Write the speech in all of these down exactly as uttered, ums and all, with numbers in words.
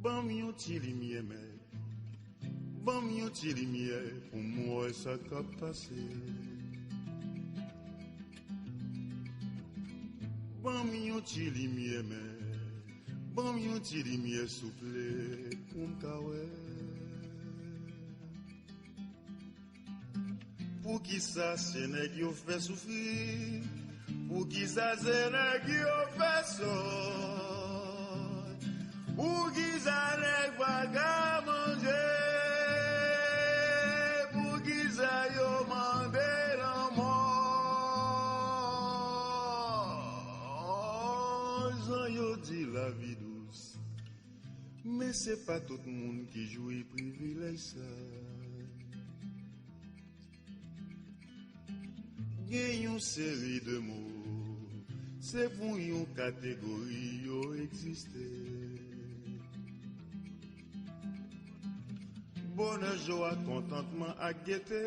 Ban m yon ti limyè, mèt. Ban m yon ti limyè pou m wè sa k ap pase. Ban m yon ti limyè, mèt. Ban m yon ti limyè, souple, pou m ka wè. Poukisa se nèg yo fè soufri? Poukisa se nèg yo fè sòt? Poukisa nèg pa ka manje? Poukisa yo mande lanmò? Jan yo di lavi dous, men se pa tout moun ki jwi privilèj sa. Gen yon seri de mo, se pou yon kategori yo egziste. Bonè, jwa, kontantman ak gete,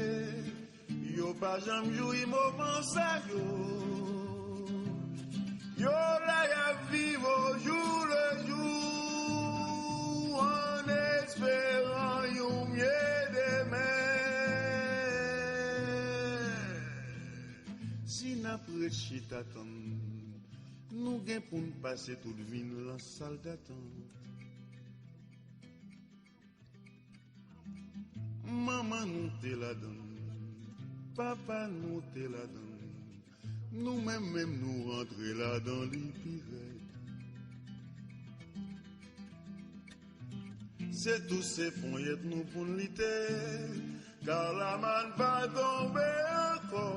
yo pa janm jwi moman sa yo. Yo la y ap viv au jour le jour, an esperan yon mye demen. Si n ap ret chita tann, nou gen pou n pase tout vi n lan sal datant. Manman nou te ladan l, papa nou te ladan l, nou menm menm nou rantre ladan li pi rèd. Se tou se ponyèt nou pou n lite, Kalaman pa tonbe ankò.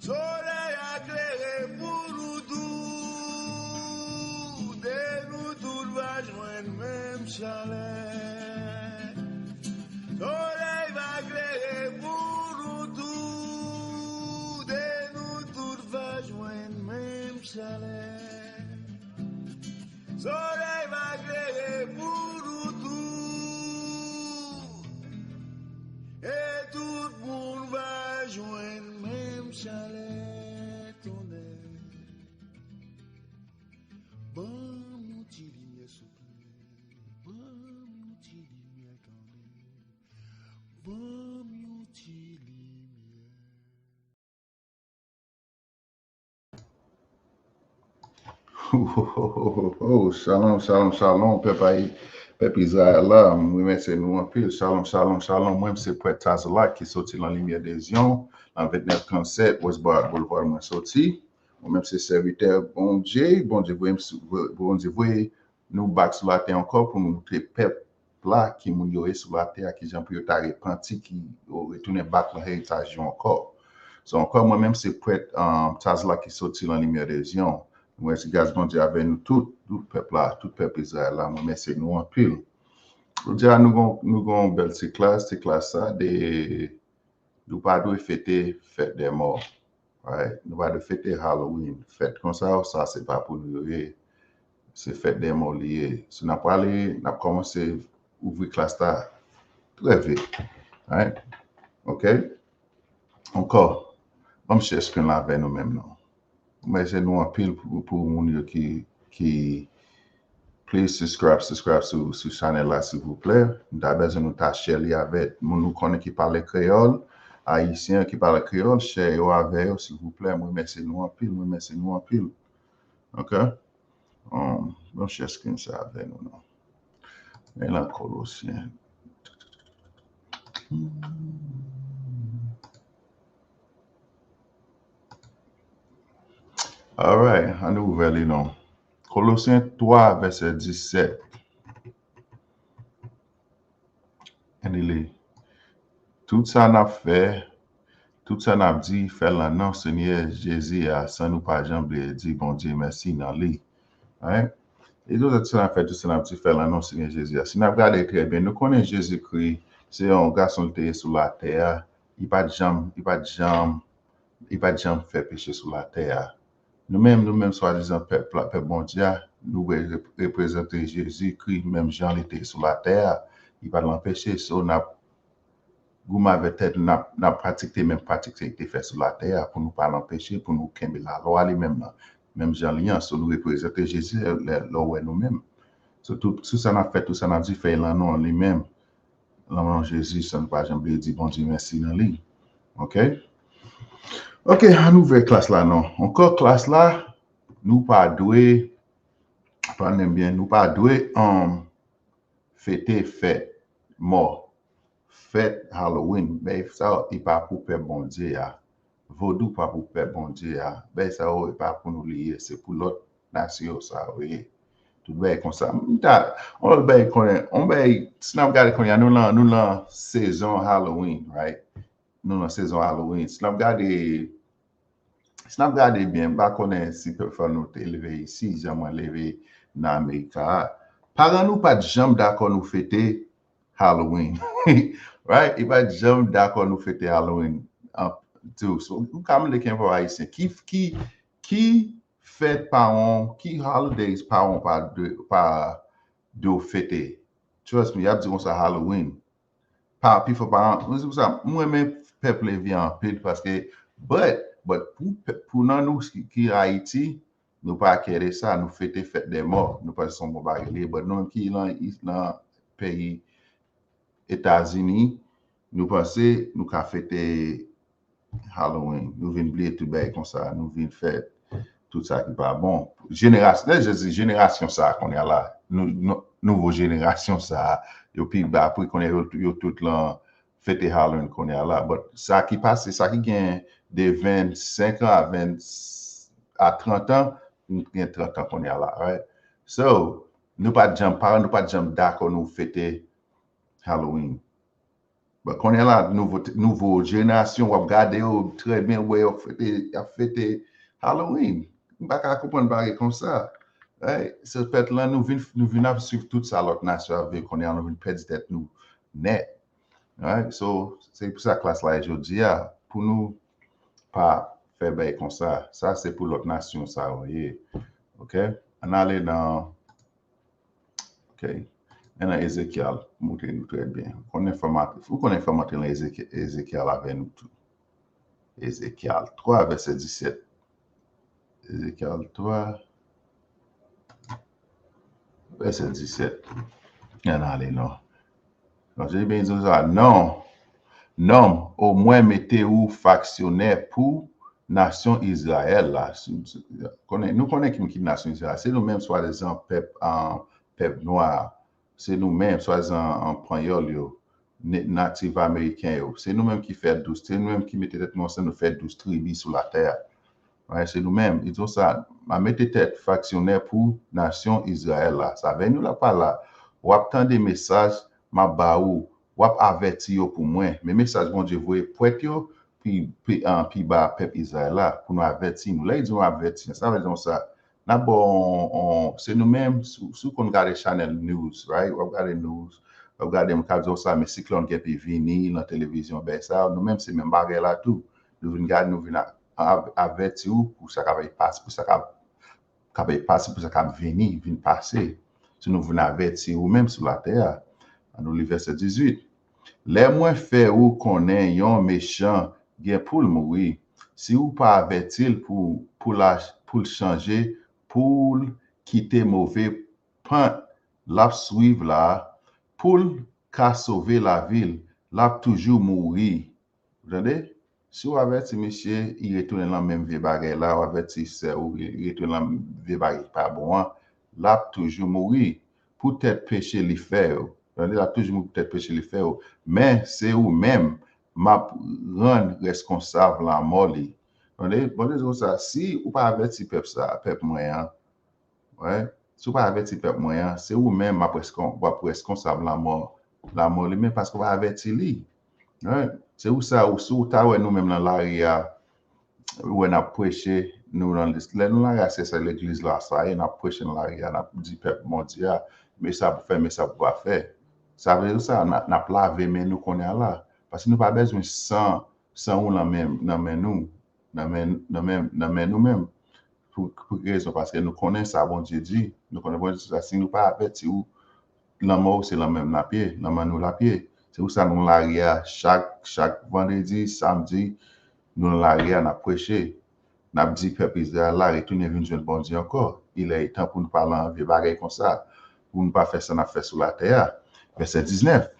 Solèy a klere pou nou tout, e nou tout va jwenn menm chalè. Solèy va klere pou nou tout, e nou tout va jwenn menm chalè. Solèy va klere pou nou tout, e tout moun va jwenn menm chalè tonnè. Ban m yon ti limyè, souple. Ban m yon ti limyè, tande. Ban m yon ti limyè. Shalom, shalom, shalom, pèp Ayi, pèp Izrayèl la, m remèsye nou anpil. Shalom, shalom, shalom. Mwen, se Prèt Tazla ki soti lan Limyè de Zyon, lan vennèf trannsèt West Boulevard, mwen soti. Mwen menm, se sèvitè Bondye. Bondye voye m sou, Bondye voye nou bak sou latè ankò pou nou montre pèp la ki moun yo ye sou latè a, kijan pou yo ta repanti, ki yo retounen bak lan eritaj yo ankò. So, ankò, mwen menm, se Prèt, um, Tazla ki soti lan Limyè de Zyon. Mwen, si gras Bondye avè nou tout, tout pèp la, tout pèp Izrayèl la, mwen remèsye nou anpil. Jodi a, nou gon, nou gon bèl ti klas, ti klas sa, de, nou pa dwe fete fèt dè mò. Right? Nou pa dwe fete Halloween. Fèt konsa yo, sa se pa pou nou yo ye. Se fèt dè mò li ye. Si n ap prale, n ap kòmanse ouvri klas la trè vit. Right? Ok? Ankò, ban m share screen la avè nou menm non. Mwen remèsye nou anpil pou, pou moun yo ki, ki, please subscribe, subscribe sou, sou chanèl la, silvouplè. M ta bezwen nou ta share li avèk moun nou konnen ki pale kreyòl, ayisyen ki pale kreyòl, share yo avè yo, silvouplè. Mwen remèsye nou anpil, mwen remèsye nou anpil. Ok? Um, bon, share screen sa avè nou non. Men lan Kolosyen. Alright, ann ouvè li non. Kolosyen twa, vèsè disèt. Ann li li. Tout sa n ap fè, tout sa n ap di, fè l nan non Senyè Jezi a, san nou pa janm bliye di Bondye mèsi nan li. Right? E tout sa n ap fè, tout sa n ap di, fè l nan non Senyè Jezi a. Si n ap gade trè byen, nou konnen Jezikri, se yon gason li te ye sou latè a. Li pa t janm, li pa t janm, li pa t janm fè peche sou latè a. Nou menm, nou menm, swadizan pèp la, pèp Bondye a, nou vle rep-, reprezante Jezikri menm jan li te sou latè a. Li pa t lan peche, so n ap goumen avèk tèt nou, n ap, n ap pratike menm pratik sa li te fè sou latè a, pou nou pa lan peche, pou nou kenbe lalwa li menm nan, menm jan li an. So, nou reprezante Jezi lè, lè, lè w wè nou menm. So, tout, tout sa n ap fè, tout sa n ap di, fè l nan non li menm. Nan non Jezi, sa nou pa janm bliye di Bondye mèsi nan li. Ok? Ok, ann ouvè klas la non. Ankò klas la, nou pa dwe, tande m byen, nou pa dwe um, fete fèt mò, fèt Halloween. Bagay sa yo, e pa pou pèp Bondye a. Vodou pa pou pèp Bondye a. Bagay sa yo, e pa pou nou li ye, se pou lòt nasyon yo sa yo ye. Tout bagay konsa. M ta, yon lòt bagay konnen, yon bagay, si n ap gade kounye a, nou nan, nou nan sezon Halloween, right? Nou nan sezon Halloween. Si n ap gade, si n ap gade byen, m pa konnen si pèp fò nou te leve isi, jan mwen leve nan Amerika a. Paran nou pa t janm dakò nou fete Halloween. Right? Yo pa t janm dakò nou fete Halloween. An, tou, so, ou ka mande kenpòt Ayisyen. Ki, ki, ki fèt paran, ki holidays paran pa dwe, pa dwe fete? Trust me, y ap di konsa Halloween. Pa, pifò paran, se pou sa, mwen renmen pèp Levi anpil paske, but, but pou, pèp- pou nan nou ki, ki Ayiti, nou pa kè de sa, nou fete fèt dè mò, nou panse se yon bon bagay li ye, but nou menm ki nan, nan peyi Etazini, nou panse nou ka fete Halloween, nou vin bliye tout bagay konsa, nou vin fè tout sa ki pa bon. Jenerasyon, lè Jezi, jenerasyon sa a kounye a la, nou, nou, nouvo jenerasyon sa a, yo pi ba pri kounye a, yo, yo tout lan fete Halloween kounye a la. But sa ki pase, sa ki gen de vennsenk an a ven, a trant an, nou gen trant an kounye a la, right? So, nou pa t janm, paran nou pa t janm dakò nou fete Halloween. But kounye a la, nouvo, nouvo jenerasyon, w ap gade yo trè byen, w wè yo fete, y ap fete Halloween. M pa ka konprann bagay konsa. Right? Se fèt lan, nou vin, nou vin ap swiv tout sa lòt nasyon ap viv kounye a, nou vin pèdi tèt nou nèt. Right? So, se pou sa klas la ye jodi a, pou nou pa fè bagay konsa. Sa, se pou lòt nasyon sa yo ye. Ok? Ann ale nan Ok. Men nan Ezekyèl, montre nou trè byen. Ou konn enfòmatè, ou konn enfòmatè lan Ezekyèl avè nou tou. Ezekyèl twa, vèsè disèt. Ezekyèl twa, vèsè disèt. Ann ale non. Donk, Jezi beni di sa, non, nonm, omwen mete ou faksyonè pou nasyon Izrayèl la. Si, si, konnen, nou konnen ki, ki nasyon Izrayèl. Se nou menm swadizan pèp, ah, pèp nwa a. Se nou menm swadizan, ah, panyòl yo, ne- natif ameriken yo. Se nou menm ki fè douz, se nou menm ki mete tèt nou ansanm, nou fè douz tribi sou latè a. Right? Se nou menm. Li di sa, m a mete tèt faksyonè pou nasyon Izrayèl la. Sa vle di nou la pa la. W ap tande mesaj m ap ba ou, w ap avèti yo pou mwen. Men mesaj Bondye voye pwèt yo, pi, pi, ah, pi ba pèp Izrayèl la, pou nou avèti nou. Lè li di nou avèti, sa vle di nou sa, n ap ba w on, on, se nou menm, si, si w konn gade chanèl news, right? W ap gade news, w ap gade moun k ap di w sa, men siklòn gen pi vini nan televizyon, bagay sa, nou menm se menm bagay la tou. Nou vin gade, nou vin a- av- avèti w pou sa k ap pase, pou sa k ap, k ap pase, pou sa k ap vini, vin pase. Si nou vin avèti ou menm sou latè a, ann nou li vèsè dizuit. Lè mwen fè ou konnen yon mechan gen pou l mouri, si ou pa avèti l pou, pou, la, pou l chanje, pou l kite move pant l ap swiv la, pou l ka sove lavi l, l ap toujou mouri. Ou tande? Si w avèti misye, li retounen nan menm vye bagay la, w avèti sè ou, li retounen nan vye bagay ki pa bon an, l ap toujou mouri poutèt peche li fè yo. Tande, l ap toujou mouri poutèt peche li fè yo. Men, se ou menm, m ap rann rèskonsab lanmò li. Tande, Bondye di konsa, si ou pa avèti pèp sa, pèp mwen an, Right? Si w pa avèti pèp mwen an, se ou menm m ap reskon, w ap reskonsab lanmò, lanmò li menm paske w pa avèti li. Right? Se pou sa, ou, si w ta wè nou menm nan lari a, ou wè n ap preche, nou nan, lè nou nan lari a, se sa legliz la, sa ye, n ap preche nan lari a, n ap di pèp Bondye a, men sa pou fè, men sa pou pa fè. Sa vle di sa, n ap, n ap lave men nou kounye a la. Paske nou pa bezwen san, san ou nan men, nan men nou, nan men, nan men, nan men nou menm. Pou, pou ki rezon? Paske nou konnen sa Bondye di. Nou konnen Bondye di sa, si nou pa avèti ou, lanmò ou se nan men n ap ye, nan men nou l ap ye. Se pou sa nou lari a chak, chak vandredi, samdi, nou lari a, n ap preche. N ap di pèp Izrayèl la, retounen vin jwenn Bondye ankò. Il est temps pou nou pa nan vye bagay konsa. pou nou pa fè sa n ap fè sou latè a. Vèsè diznèf.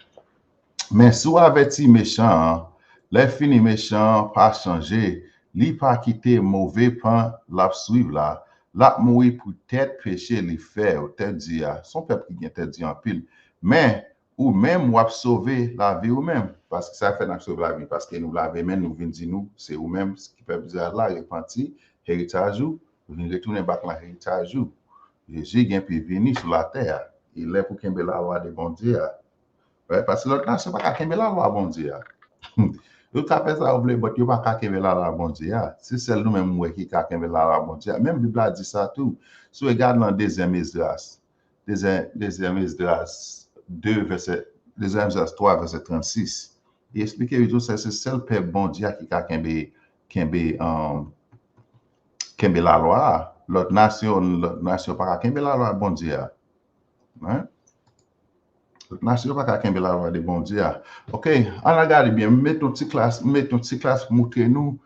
Men si w avèti mechan an, lè fini mechan an pa chanje, li pa kite move pan l ap swiv la, l ap mouri poutèt peche li fè yo, tèt di a. Se yon pèp ki gen tèt di anpil. Men, ou menm, w ap sove lavi ou menm. Paske sa fè n ap sove lavi, paske nou lave men nou vin di nou, se ou menm ki pèp Izrayèl la, repanti, eritaj ou, vin retounen bak nan eritaj ou. Jezi gen pou vini sou latè a. E lè pou kenbe lalwa de Bondye a. Right? Paske lòt nasyon pa ka kenbe lalwa Bondye a. Yo ka fè sa yo vle, but yo pa ka kenbe lalwa Bondye a. Se sèl nou menm m wè ki ka kenbe lalwa Bondye a. Menm Bib la di sa tou. Si w gade nan dezyèm Esdras, dezyèm, dezyèm Esdras de, vèsè, dezyèm Esdras twa, vèsè trannsis, li eksplike, li di w se, se sèl pèp Bondye a ki ka kenbe, kenbe, um, kenbe lalwa a. Lòt nasyon, lòt nasyon pa ka kenbe lalwa Bondye a. Hein? Lòt nasyon pa ka kenbe lalwa de Bondye a. Ok, ann al gade byen. M met yon ti klas, m met yon ti klas pou moutre nou,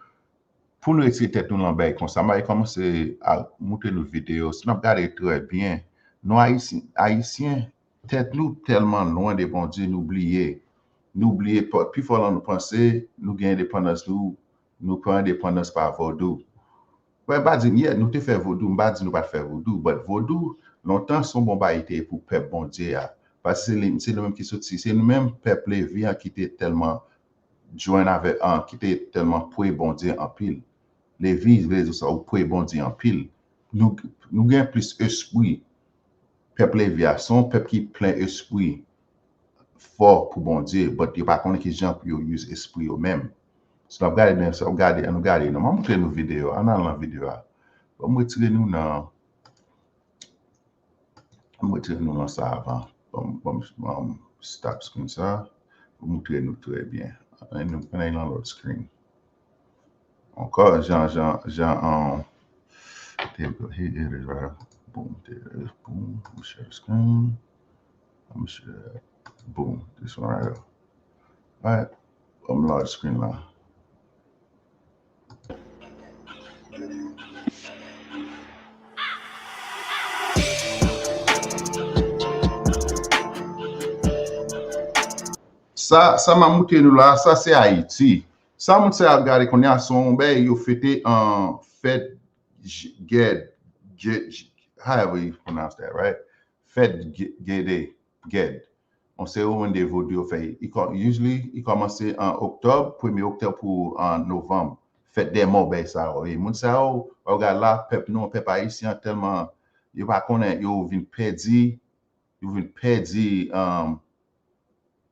pou nou retire tèt nou nan bagay konsa. M a kòmanse a moutre nou videyo. Si n ap gade trè byen, nou Ayisyen, Ayisyen, tèt nou tèlman lwen de Bondye, nou bliye. Nou bliye, pi fò nan nou panse, nou gen endepandans nou, nou pran endepandans pa vodou. Mwen pa di, yeah, nou te fè vodou, m pa di nou pa t fè vodou, but vodou, lontan, se yon bon bagay te ye pou pèp Bondye a. Paske se li, se nou menm ki soti, se nou menm pèp Levi an ki te tèlman jwenn avèk, an, ki te tèlman pre Bondye anpil. Levi, vle di sa, ou pre Bondye anpil. Nou, nou gen plis espri. Pèp Levi a, se yon pèp ki plen espri fò pou Bondye, but yo pa konnen ki jan pou yo use espri yo menm. Si n ap gade, men, si n ap gade, ann nou gade, non, m ap moutre nou videyo, ann al nan videyo a. Ban m retire nou nan, ban m retire nou nan sa avan. Ban m, ban m, ban m stop screen sa, pou moutre nou trè byen. Ann nou, ann al nan lòt screen. Ankò, jan, jan, jan, um, there you go. Here it is right here. Boom, there it is. Boom, share screen. I'm share. Boom, this one right here. Alright, I'm large screen la. Sa, sa m ap moutre nou la, sa se Ayiti. Sa moun sa ap gade kounye a, se yon bagay yo fete an fèt J-, Gèd, Gè-, J-, however you pronounce that, right? Fèt Gè-, Gède, Gèd. Yon seremoni de vodou yo fè. I kò-, usually, i kòmanse an oktòb, premye oktòb pou an novanm. Fèt dè mò, bagay sa yo. E moun sa yo, w ap gade la, pèp nou, pèp ayisyen an, tèlman yo pa konnen, yo vin pèdi, yo vin pèdi, um,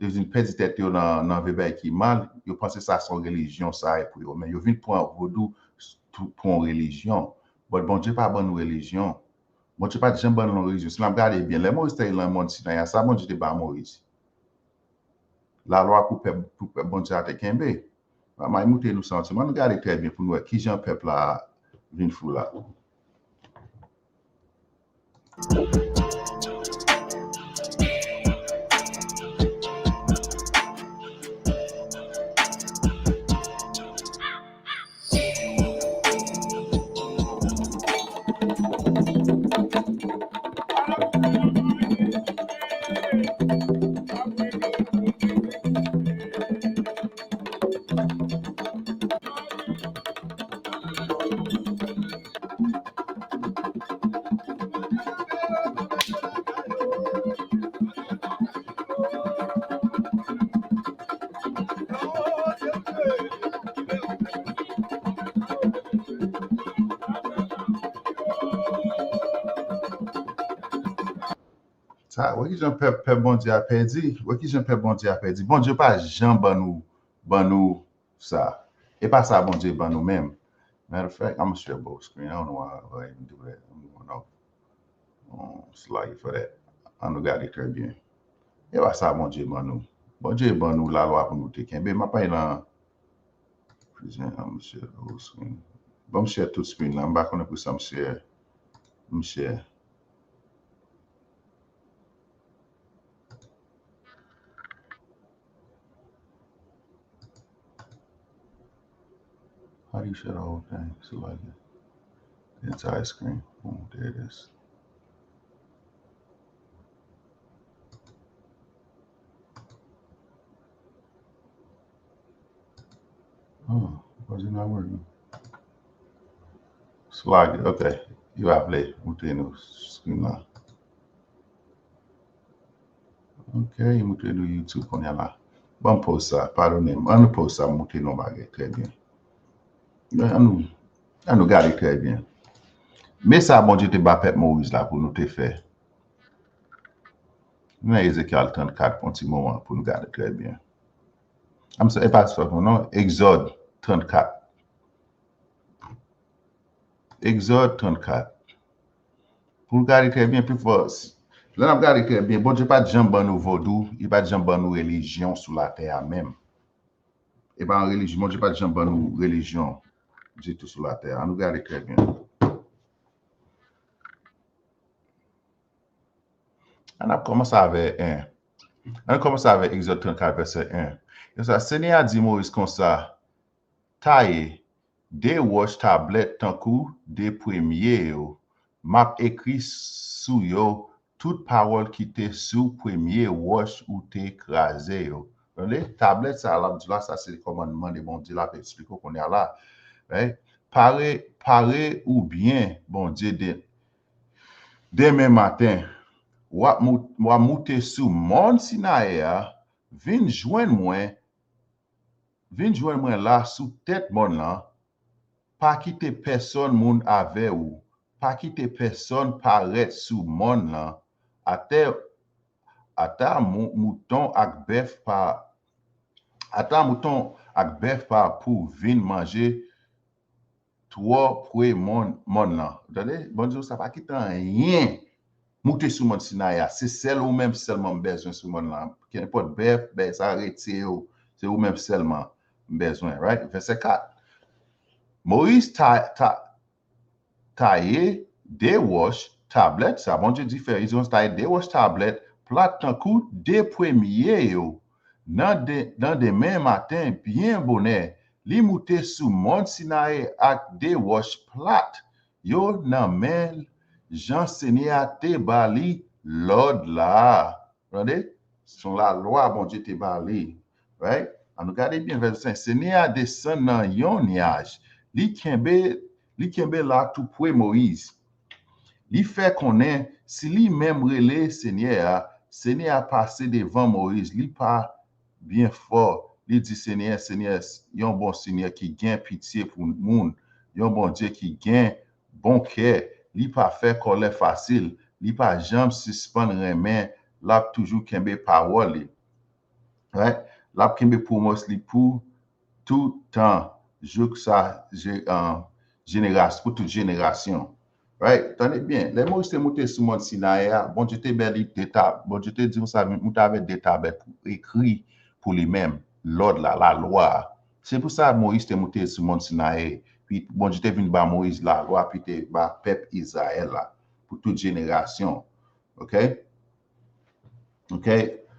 yo vin pèdi tèt yo nan, nan vye bagay ki mal, yo panse sa se yon relijyon sa ye pou yo. Men yo vin pran vodou pou, pou yon relijyon. But Bondye pa ban nou relijyon. Bondye pa t janm ban nou yon relijyon. Si n ap gade byen, lè Moyiz te nan mòn Sinayi a, sa Bondye te ba Moyiz? Lalwa pou pèp, pou pèp Bondye a te kenbe. M a, m a montre nou sa yon ti, ann gade trè byen pou nou wè kijan pèp la vin fou la. Sa, wè kijan pèp, pèp Bondye a pèdi. Wè kijan pèp Bondye a pèdi. Bondye pa janm ban nou, ban nou sa. E pa sa Bondye ban nou menm. Matter of fact, I'm gonna share both screen. I don't know why, why I even do that. I don't know. Um, slide for that. Ann nou gade trè byen. E pa sa Bondye ban nou. Bondye ban nou lalwa pou nou te kenbe. M ap pale nan Present, I'm share the whole screen. Ban m share tout screen nan. M pa konnen pou sa m share. M share. How do you share the whole thing? Select it. The entire screen. Boom, there it is. Oh, what's in my word? Swag, ok. Li pa vle montre nou screen lan. Ok, li montre nou YouTube kounye a la. Ban m pause sa, padone m. An nou pause sa, m montre nou yon bagay trè byen. An nou, an nou gade trè byen. Men sa Bondye te ba pèp Moyiz la pou nou te fè. Nan Ezekyèl trannkat, yon ti moman pou nou gade trè byen. I'm sorry, e pa sa non, Egzòd trannkat. Egzòd trannkat. Pou nou gade trè byen, pi fò, lè n ap gade trè byen, Bondye pa t janm ban nou vodou, li pa t janm ban nou relijyon sou latè a menm. E pa yon relijyon, Bondye pa t janm ban nou relijyon ditou sou latè a. An nou gade trè byen. An ap kòmanse avè en. An kòmanse avè Egzòd trannkat, vèsè en. Konsa, Senyè a di Moyiz konsa, taye de wòch tablèt tankou de premye yo, m ap ekri sou yo tout pawòl ki te sou premye wòch ou te kraze yo. Tande, tablèt sa a l ap di la, sa se kòmandman de Bondye l ap eksplike w kounye a la. Right? Pare, pare ou byen, Bondye de, demen maten, w ap mou-, w ap moute sou mòn Sinayi a, vin jwenn mwen, vin jwenn mwen la sou tèt mòn lan, pa kite pèsonn moun avè ou, pa kite pèsonn parèt sou mòn lan, atè, ata mou-, mouton ak bèf pa, ata mouton ak bèf pa pou vin manje twò pre mòn, mòn lan. Ou tande? Bondye di w sa pa kite anyen moute sou mòn Sinayi a. Se sèl ou menm sèlman m bezwen sou mòn lan. Kenpòt bèf, bèf sa retire w. Se ou menm sèlman m bezwen, right? Vèsè kat. Moyiz ta, ta, taye de wòch tablèt, sa Bondye di fè, Izrayelit taye de wòch tablèt plat tankou de premye yo. Nan de, nan demen maten, byen bonè, li moute sou mòn Sinayi ak de wòch plat yo nan men l, jan Senyè a te ba li lòd la. Tande? Se yon lalwa Bondye te ba li. Right? An nou gade byen vèsè senk. Senyè a desann nan yon nyaj. Li kenbe, li kenbe la toupre Moyiz. Li fè konnen si li menm rele Senyè a, Senyè a pase devan Moyiz. Li pa byen fò. Li di, Senyè, Senyè, yon bon Senyè ki gen pitye pou moun, yon Bondye ki gen bon kè, li pa fè kòlè fasil, li pa janm sispann renmen, l ap toujou kenbe pawòl li. Right? L ap kenbe pwomès li pou tout tan, jouk sa je-, an, jeneras-, pou tout jenerasyon. Right? Tande byen, lè Moyiz te moute sou mòn Sinayi a, Bondye te ba li de ta-, Bondye te di konsa, moute avèk de tablèt pou ekri pou li menm, lòd la, lalwa a. Se pou sa Moyiz te moute sou mòn Sinayi, pi Bondye te vin ba Moyiz lalwa, pi te ba pèp Izrayèl la, pou tout jenerasyon. Ok? Ok?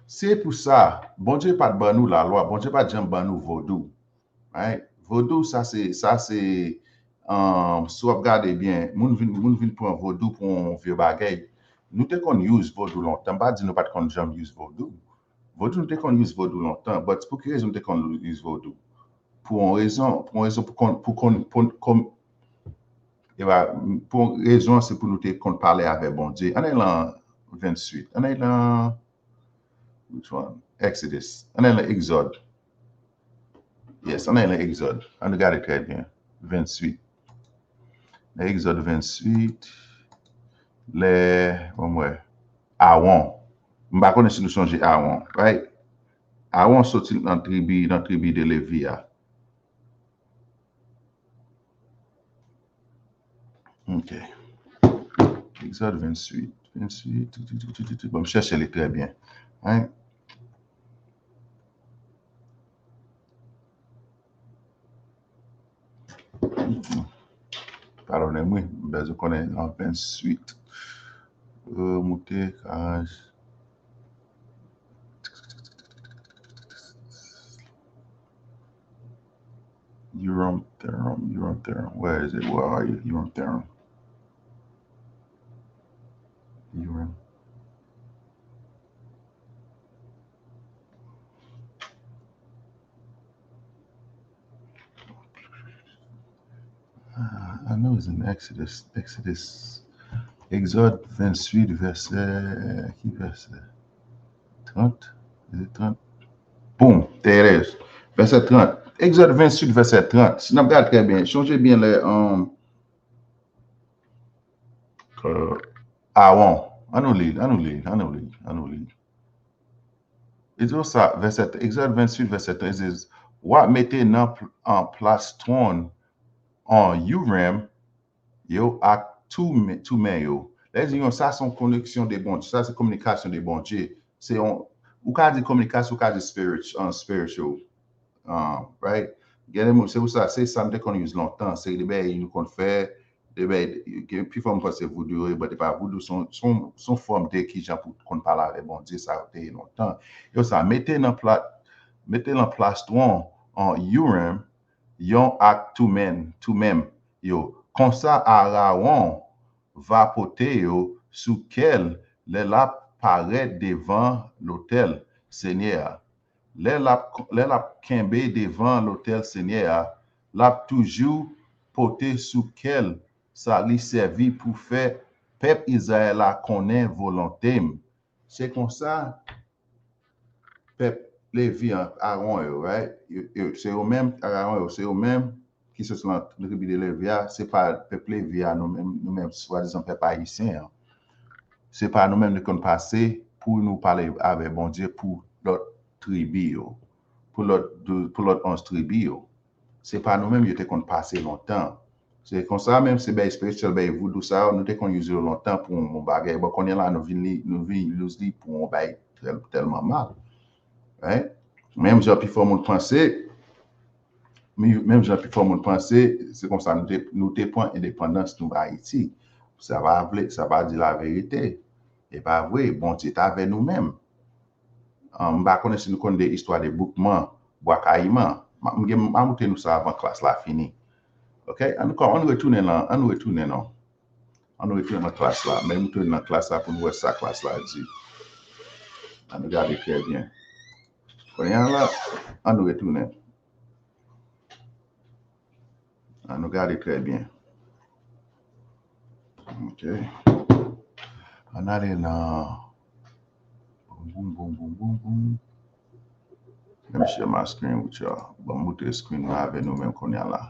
Se pou sa, Bondye pa t ban nou lalwa, Bondye pa t janm ban nou vodou. Right? Vodou, sa se, sa se, um, si w ap gade byen, moun vin, moun vin pran vodou pou yon vye bagay. Nou te konn use vodou lontan. M pa di nou pa t konn janm use vodou. Vodou, nou te konn use vodou lontan. But pou ki rezon nou te konn use vodou? Pou yon rezon, pou yon rezon, pou konn, pou konn, pou konn, e ba, pou yon rezon, se pou nou te konn pale avè Bondye. Ann al lan venntuit. Ann al lan, which one? Exodus. Ann al lan Egzòd. Yes, ann al lan Egzòd. Ann gade trè byen. Venntuit. Nan Egzòd venntuit, lè, bon, mwen, Awon. M pa konnen si nou sonje Awon, right? Awon soti nan tribi, nan tribi de Levi a. Ok. Egzòd venntuit, venntuit, tou, tou, tou. Bon, m chèche li trè byen. Right? Padone m wi, m bezwen konnen nan venntuit. Euh, moute, karaj. Urim Thummim, Urim Thummim. Where is it? Where are you? Urim Thummim. Urim. I know it's in Exodus. Exodus. Egzòd venntuit, vèsè, ki vèsè? Trant? Is it trant? Boom, there it is. Vèsè trant. Egzòd venntuit, vèsè trant. Si n ap gade trè byen, chonje byen lè, um, euh, Aawon. An nou li, an nou li, an nou li, an nou li. Li di konsa, vèsè, Egzòd venntuit, vèsè trant, li di, w a mete nan pl-, an plas twòn an Urim yo ak Tumim, Tumim yo. Lè di yon, sa se yon koneksyon de Bondye, sa se kominikasyon de Bondye. Se yon, ou ka di kominikasyon, ou ka di spirit-, an spiritual. Ah, right? Gen de moun, se pou sa, se sa m te konn use lontan, se de bagay nou konn fè, de bagay, gen pifò m panse voodoo yo ye, but e pa voodoo, se yon, se yon, se yon fòm de kijan pou konn pale avèk Bondye, sa yo te ye lontan. Yo sa, mete nan pla-, mete nan plas twòn an Urim, yon ak Tumim, Tumim yo. Konsa Arawon va pote yo sou kè l lè l ap parèt devan lotèl Senyè a. Lè l ap, lè l ap kenbe devan lotèl Senyè a, l ap toujou pote sou kè l sa li sèvi pou fè pèp Izrayèl la konnen volonte m. Se konsa pèp Levi an, Arawon yo, right? Yo, yo, se yo menm, Arawon yo, se yo menm ki soti nan tribi de Levi a, se pa pèp Levi a, nou menm, nou menm, swadizan pèp ayisyen an. Se pa nou menm ki konn pase pou nou pale avèk Bondye pou lòt tribi yo, pou lòt, pou lòt onz tribi yo. Se pa nou menm yo te konn pase lontan. Se konsa, menm se bay espirityèl, bay voodoo sa yo, nou te konn use yo lontan pou yon, yon bagay. Bon, kounye a la, nou vin li, nou vin use li pou yon bagay tèl-, tèlman mal. Right? Menm jan pifò moun panse, mi-, menm jan pifò moun panse, se konsa nou te, nou te pran endepandans nou Ayiti. Sa pa vle, sa pa di laverite. E pa vre, Bondye t avè nou menm. Ah, m pa konnen si nou konn de istwa de Boukman, Bwa Kayiman. M a, m gen, m a montre nou sa avan klas la fini. Ok? Ann, ann retounen nan, ann retounen non. Ann retounen nan klas la. Men m retounen nan klas la pou nou wè sa klas la di. Ann gade trè byen. Kounye a la, ann retounen. Ann nou gade trè byen. Ok. Ann ale nan boum, boum, boum, boum, boum, boum. Let me share my screen with y'all. Bon, m montre screen mwen avè nou menm kounye a la.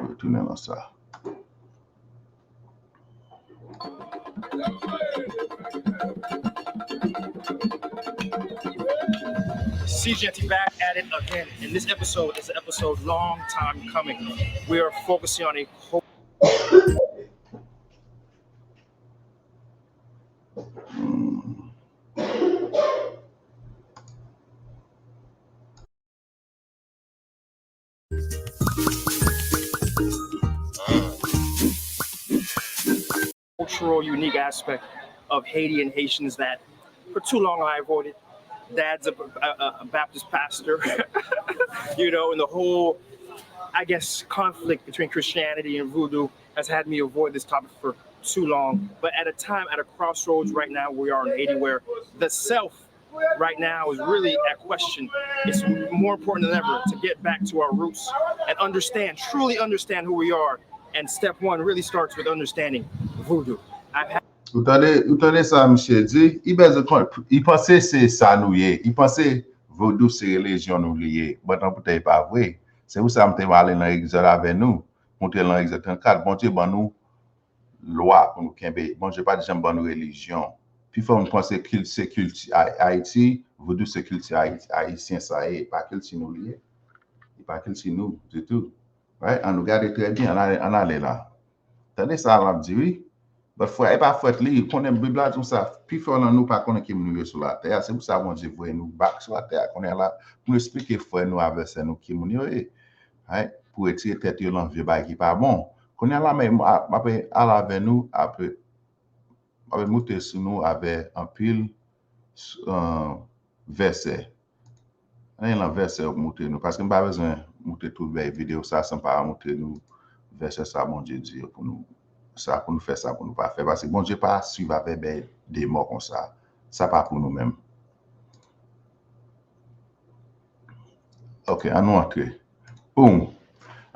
Retounen nan sa. C J T back at it again. And this episode is an episode long time coming. We are focusing on a whole cultural, unique aspect of Haiti and Haitians that for too long I avoided. Dad's a, a, a Baptist pastor, you know, and the whole, I guess, conflict between Christianity and voodoo has had me avoid this topic for too long. But at a time, at a crossroads right now, we are in Haiti where the self right now is really at question. It's more important than ever to get back to our roots and understand, truly understand who we are. And step one really starts with understanding voodoo. I've had Ou tande, ou tande sa misye di? Li bezwen kon-, li panse se sa nou ye. Li panse vodou se relijyon nou li ye. But anpoutan, e pa vre. Se pou sa m te ale nan Egzòd avè nou. Montre l nan Egzòd trannkat. Bondye ban nou lwa pou nou kenbe. Bondye pa t janm ban nou relijyon. Pifò moun panse kilti, se kilti Ay-, Ayiti, vodou se kilti Ayiti, ayisyen sa ye, pa kilti nou li ye. Li pa kilti nou ditou. Right? Ann nou gade trè byen, ann ale, ann ale la. Tande sa l ap di, wi. But frè, e pa fòt li, konnen Bib la di konsa, pifò nan nou pa konnen ki moun nou ye sou latè a. Se pou sa Bondye voye nou back sou latè a, konnen la, pou nou eksplike frè nou avè sè nou ki moun yo ye. Right? Pou retire tèt yo nan vye bagay ki pa bon. Kounye a la, men, m ap, m ap al avè nou, apre, m ap monte sou nou avè anpil, uh, vèsè. Anyen lan vèsè yo pou montre nou, paske m pa bezwen montre tout bèl videyo sa san pa montre nou vèsè sa Bondye di yo pou nou, sa pou nou fè, sa pou nou pa fè, paske Bondye pa swiv avè bèl demò konsa. Sa pa pou nou menm. Ok, ann nou antre. Boom.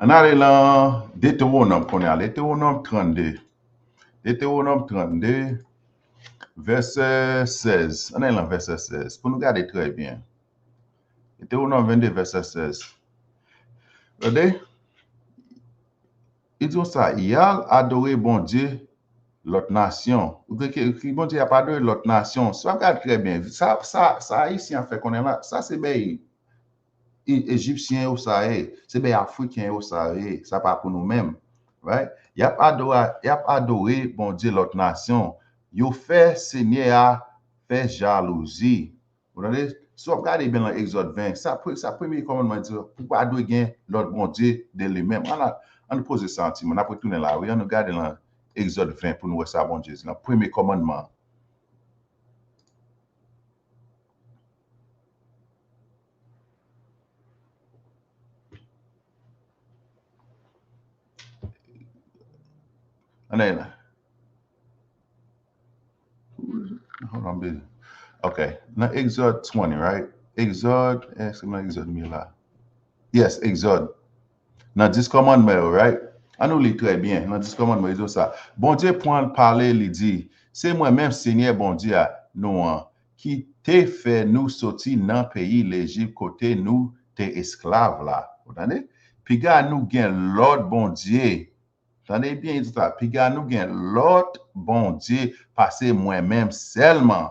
Ann ale lan Detewonòm kounye a. Detewonòm trannde. Detewonòm trannde, vèsè sèz. Ann ale lan vèsè sèz. Pou nou gade trè byen. Detewonòm vennde, vèsè sèz. Tande? Li di konsa, y al adore bondye lòt nasyon. Ou te ke, ki bondye y ap adore lòt nasyon? Si w ap gade trè byen, sa, sa, sa Ayisyen ap fè konnen la, sa se bay E-, Ejipsyen yo sa ye, se bay Afriken yo sa ye, sa pa pou nou menm. Right? Y ap adore, y ap adore bondye lòt nasyon. Yo fè Senyè a fè jalouzi. Ou tande? Si w ap gade byen lan Egzòd ven, sa, pre- sa premye kòmandman di, pou pa dwe gen lòt bondye de li menm. Ann, ann poze sa yon timoun, n ap retounen la, wi. Ann nou gade lan Egzòd ven pou nou wè sa Bondye di lan premye kòmandman. Ann ale la. Hold on, baby. Ok. Nan Egzòd twenty, right? Egzòd, èske nan Egzòd m ye la? Yes, Egzòd. Nan dis kòmandman yo, right? Ann nou li trè byen. Nan dis kòmandman yo, li di sa. Bondye pran pale, li di, se mwen menm Senyè Bondye a nou an, ki te fè nou soti nan peyi Lejip kote nou te esklav la. Ou tande? Piga nou gen lòt bondye. Tande byen, li di sa. Piga nou gen lòt bondye pase mwen menm sèlman.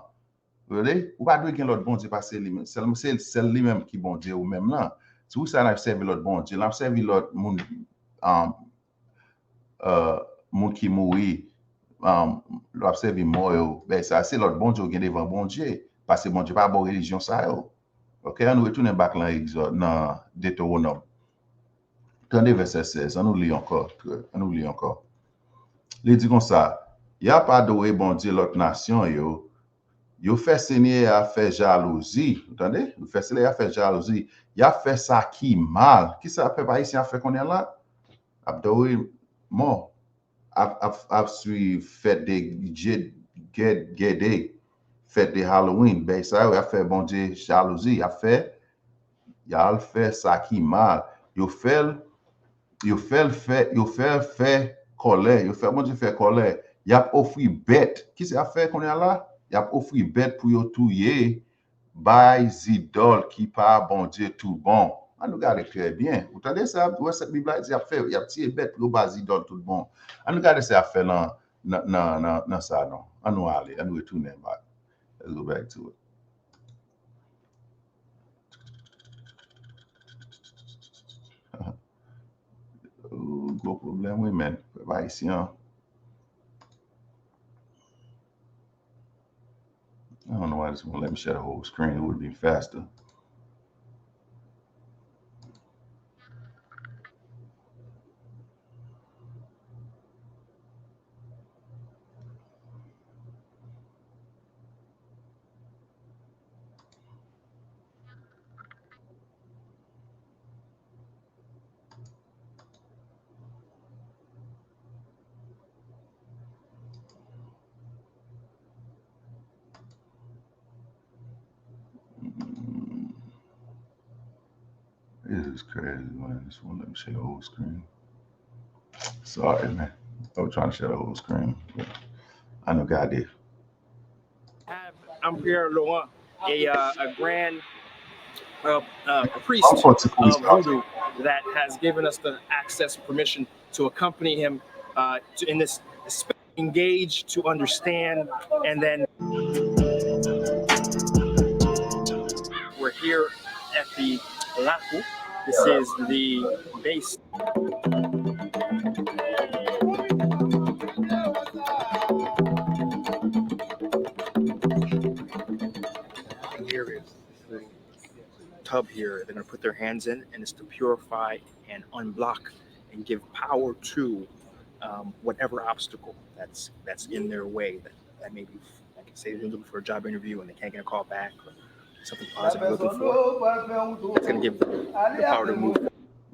Ou tande? Ou pa dwe gen lòt bondye pase li menm. Sèlman, se sèl li menm ki Bondye ou menm lan. Se pou sa n ap sèvi lòt bondye. N ap sèvi lòt moun, um, uh, moun ki mouri, um, l ap sèvi mò yo. Ben, sa se lòt bondye ou gen devan Bondye. Paske Bondye pa ba w relijyon sa yo. Ok, ann nou retounen back lan Egzòd, nan Detewonòm. Tande vèsè sèz, ann nou li ankò. Ann nou li ankò. Li di konsa, y ap adore bondye lòt nasyon yo, yo fè Senyè a fè jalouzi. Ou tande? Yo fè Senyè a fè jalouzi. Y ap fè sa ki mal. Kisa pèp ayisyen ap fè kounye a la? Ap adore mò. Ap, ap, ap swiv fèt de Dje- Ged- Gede, fèt de Halloween. Bèy sa yo, y ap fè Bondye jalouzi. Y ap fè, y al fè sa ki mal. Yo fè l, yo fè l fè, yo fè l fè kòlè. Yo fè Bondye fè kòlè. Y ap ofri bèt. Kisa y ap fè kounye a la? Y ap ofri bèt pou yo touye bay zidòl ki pa Bondye toubon. Ann nou gade trè byen. Ou tande sa, ou wè sa Bib la di, y ap fè, y ap tiye bèt pou yo ba zidòl toubon. Ann nou gade sa y ap fè nan, nan, nan, nan, nan sa, non. Ann nou ale, ann nou retounen back. Let's go back to it. Ooh, gwo pwoblèm, wi, men. Pèp ayisyen an. I don't know why this won't let me share the whole screen. It would be faster. This is crazy, man. This won't let me share the whole screen. Sorry, man. I was trying to share the whole screen. But I know God did. Have Ampère Laurent, a, uh, a grand uh, uh, a priest of voodoo that has given us the access and permission to accompany him uh, to, in this space, engage, to understand, and then we're here at the Lakou. This is the base. Here is the tub here. They're going to put their hands in, and it's to purify and unblock and give power to um, whatever obstacle that's that's in their way. That, that may be, like, say they're looking for a job interview and they can't get a call back, or something positive they're looking for. It's going to give them the power to move.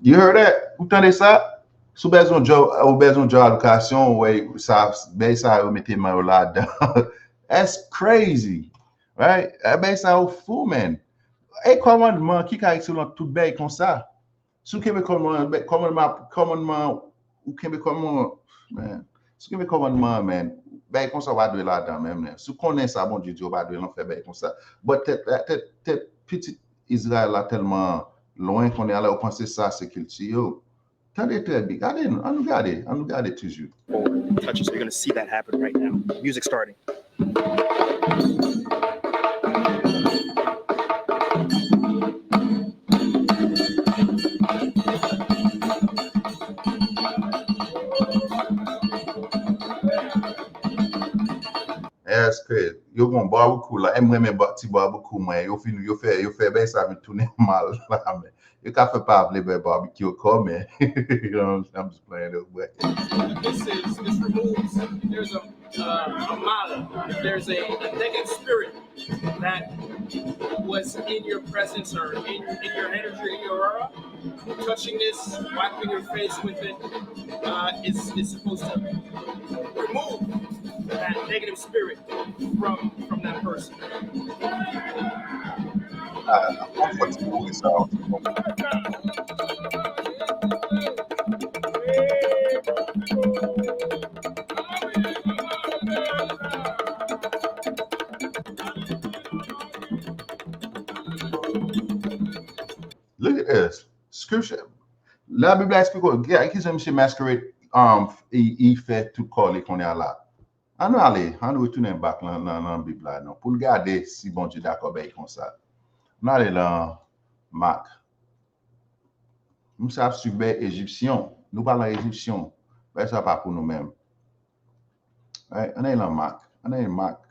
You heard that? Ou tande sa? Si w bezwen yon job, ou bezwen yon job alokasyon, ou wè sa, bay sa yo mete men yo ladan. That's crazy. Right? Bay sa yo fou, man. E kòmandman ki ka ekselans tout bèy konsa. Si w kenbe kòmandman, kòmandman, kòmandman, ou kenbe kòmandman, man. Si w kenbe kòmandman, man, bèy konsa w pa dwe ladan menm, man. Si w konnen sa Bondye di, w pa dwe nan fè bèy konsa. But tèt, tèt, tèt pitit Izrayèl la tèlman lwen konnen alè, ou panse sa se kilti yo. Tande trè byen. Gade, ann nou gade, ann nou gade toujou. Forward and touch it. So you're going to see that happen right now. Music starting. Èske yo gon barbecue la? M renmen ba- ti barbecue mwen. Yo fin, yo fè, yo fè bèy sa vin tounen mal la, men. Yo ka fè pa vle bèy barbecue ankò, men I'm just playing though, but This is this removes. There's a uh, a mala. There's a, a negative spirit that was in your presence or in, in your energy, in your aura. Touching this, wiping your face with it, uh, is is supposed to remove that negative spirit from from that person. Ah, mwen fò ti mouri sa. Look at this. Scripture. La Bib la eksplike w ki jan misye masquerade, um, li fè tout kò li konnen la. Ann nou ale, ann nou retounen back nan, nan, nan Bib la non, pou n gade si Bondye dakò bèy konsa. Ann ale nan Mak. Misye ap swiv bèy Ejipsyon. Nou pa nan Ejipsyon. Bèy sa pa pou nou menm. Right? Ann ale nan Mak. Ann ale Mak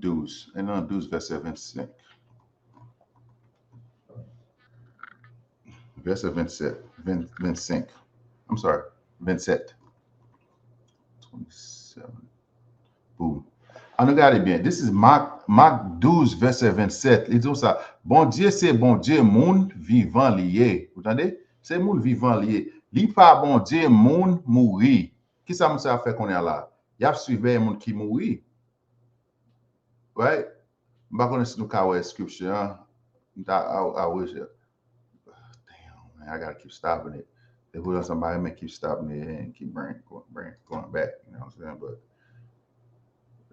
douz. Ann ale nan douz vèsè vennsenk. Vèsè vennsèt, ven, vennsenk. I'm sorry, vennsèt. twenty-seven. Boom. Ann nou gade byen. This is Mak, Mak douz, vèsè vennsèt. Li di konsa, Bondye se Bondye moun vivan li ye. Ou tande? Se moun vivan li ye. Li pa Bondye moun mouri. Kisa moun sa ap fè konnen la? Y ap swiv bèy moun ki mouri. Right? M pa konnen si nou ka wè scripture an. M ta, I, I wish it. Damn, man, I gotta keep stopping it. Depi lè sa m pa renmen keep stopping it and keep bring, bring, going back, you know what I'm saying? But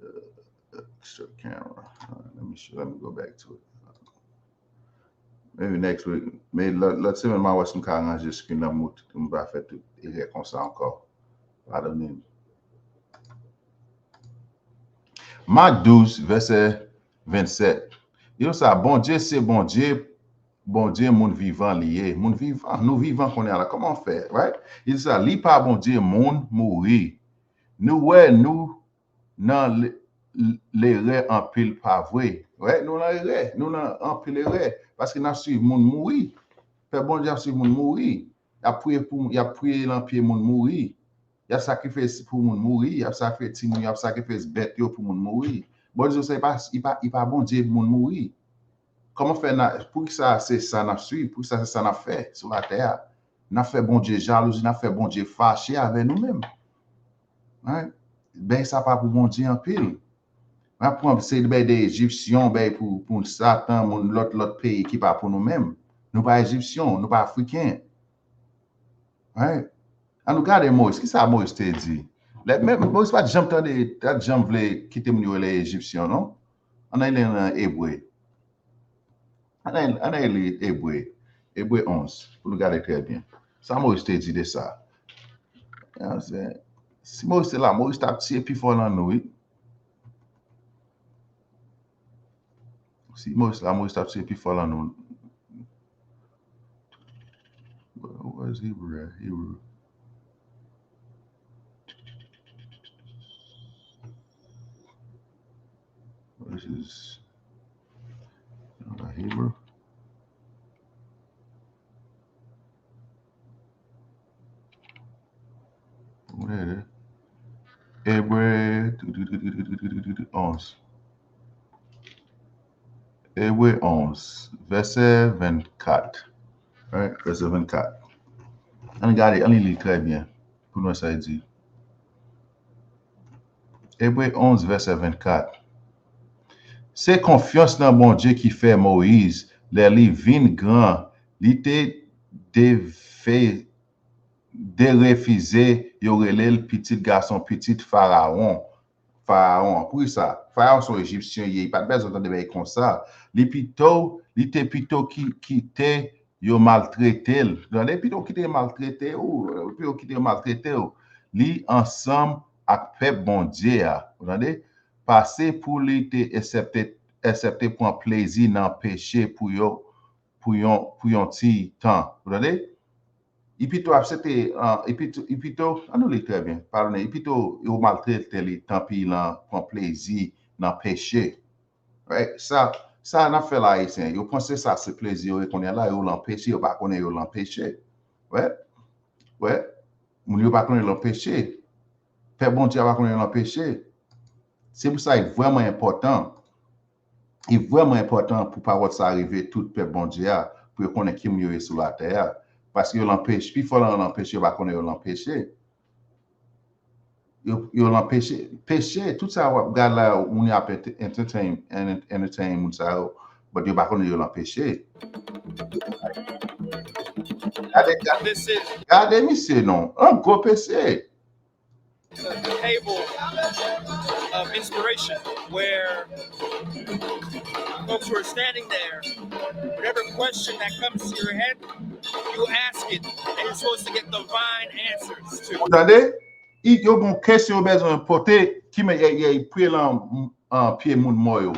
uh, extra camera. Uh, let me show, let me go back to it. Maybe next week. Maybe lòt, lòt semèn m a wè si m ka ranje screen nan, m pa fè tout erè konsa ankò. Pardon me. Mak douz, vèsè vennsèt. Li di sa, Bondye se Bondye, Bondye moun vivan li ye. Moun vivan, nou vivan kounye a la. Kòman w fè, right? Li di sa, li pa Bondye moun mouri. Nou wè, nou nan le- lerè anpil, pa vre? Right? Nou nan erè, nou nan anpil erè. Paske n ap swiv moun mouri. Pèp Bondye ap swiv moun mouri. Y ap priye pou, y ap priye nan pye moun mouri. Y ap sakrifye pou moun mouri. Y ap sakrifye timoun yo, y ap sakrifye bèt yo pou moun mouri. Bondye sa, li pa, li pa, li pa Bondye moun mouri. Kòman fè n a, poukisa se sa n ap swiv? Poukisa se sa n ap fè sou latè a? N ap fè Bondye jalouzi, n ap fè Bondye fache avè nou menm. Right? Bèy sa pa pou Bondye anpil. N ap pran se bèy de Ejipsyon, bèy pou, pou Satan, moun lòt, lòt peyi ki pa pou nou menm. Nou pa Ejipsyon, nou pa Afriken. Right? Ann nou gade Moyiz. Kisa Moyiz te di? Lè, men Moyiz pa t janm tande, pa t janm vle kite moun yo rele Ejipsyon, non? Ann ale nan Ebre. Ann ale, ann ale li Ebre. Ebre onz, pou nou gade trè byen. Sa Moyiz te di de sa? You know what I'm saying? Si Moyiz te la, Moyiz t ap tiye pi fò nan nou, wi. Si Moyiz la, Moyiz t ap tiye pi fò nan nou. Where, where's Hebrew at? Hebrew. This is not Hebrew. Where? Ebre onz. Ebre onz, vèsè vennkat. Right? Vèsè vennkat. Ann gade, ann li li trè byen pou nou wè sa l di. Ebre onz, vèsè vennkat. Se konfyans nan Bondye ki fè Moyiz lè li vin gran, li te defe-, derefize yo rele l pitit gason pitit Farawon. Farawon an. Poukisa? Farawon se yon Ejipsyen ye, li pa t bezwen tande bagay konsa. Li pito, li te pito ki, kite yo maltrete l. Tande, pito kite yo maltrete w, pito kite yo maltrete w. Li ansanm ak pèp Bondye a. Ou tande? Pase pou li te aksepte, aksepte pran plezi nan peche pou yo, pou yon, pou yon ti tan. Ou tande? Li pito aksepte, ah, li pito, li pito, an nou li trè byen, padone, li pito yo maltrete li, tanpi lan pran plezi nan peche. Right? Sa, sa n ap fè la, Ayisyen. Yo panse sa se plezi yo ye kounye a la, yo lan peche, yo pa konnen yo lan peche. Right? Right? Moun yo pa konnen yo lan peche. Pèp Bondye a pa konnen yo lan peche. Se pou sa li vrèman enpòtan. Li vrèman enpòtan pou pawòl sa rive tout pèp Bondye a, pou yo konnen ki moun yo ye sou latè a. Paske yo lan peche, pifò nan yo lan peche, yo pa konnen yo lan peche. Yo, yo lan peche, peche, tout sa w ap gad la, moun yo ap ent-, entertain, en-, entertain moun sa yo, but yo pa konnen yo lan peche. Gade, gade, This is gade misye non, an gwo peche. The table of inspiration where folks who are standing there, whatever question that comes to your head, you ask it, and you're supposed to get divine answers to. Ou tande? I, yo gen kesyon yo bezwen pote, ki men y, y, y pye lan, an, pye moun mò yo.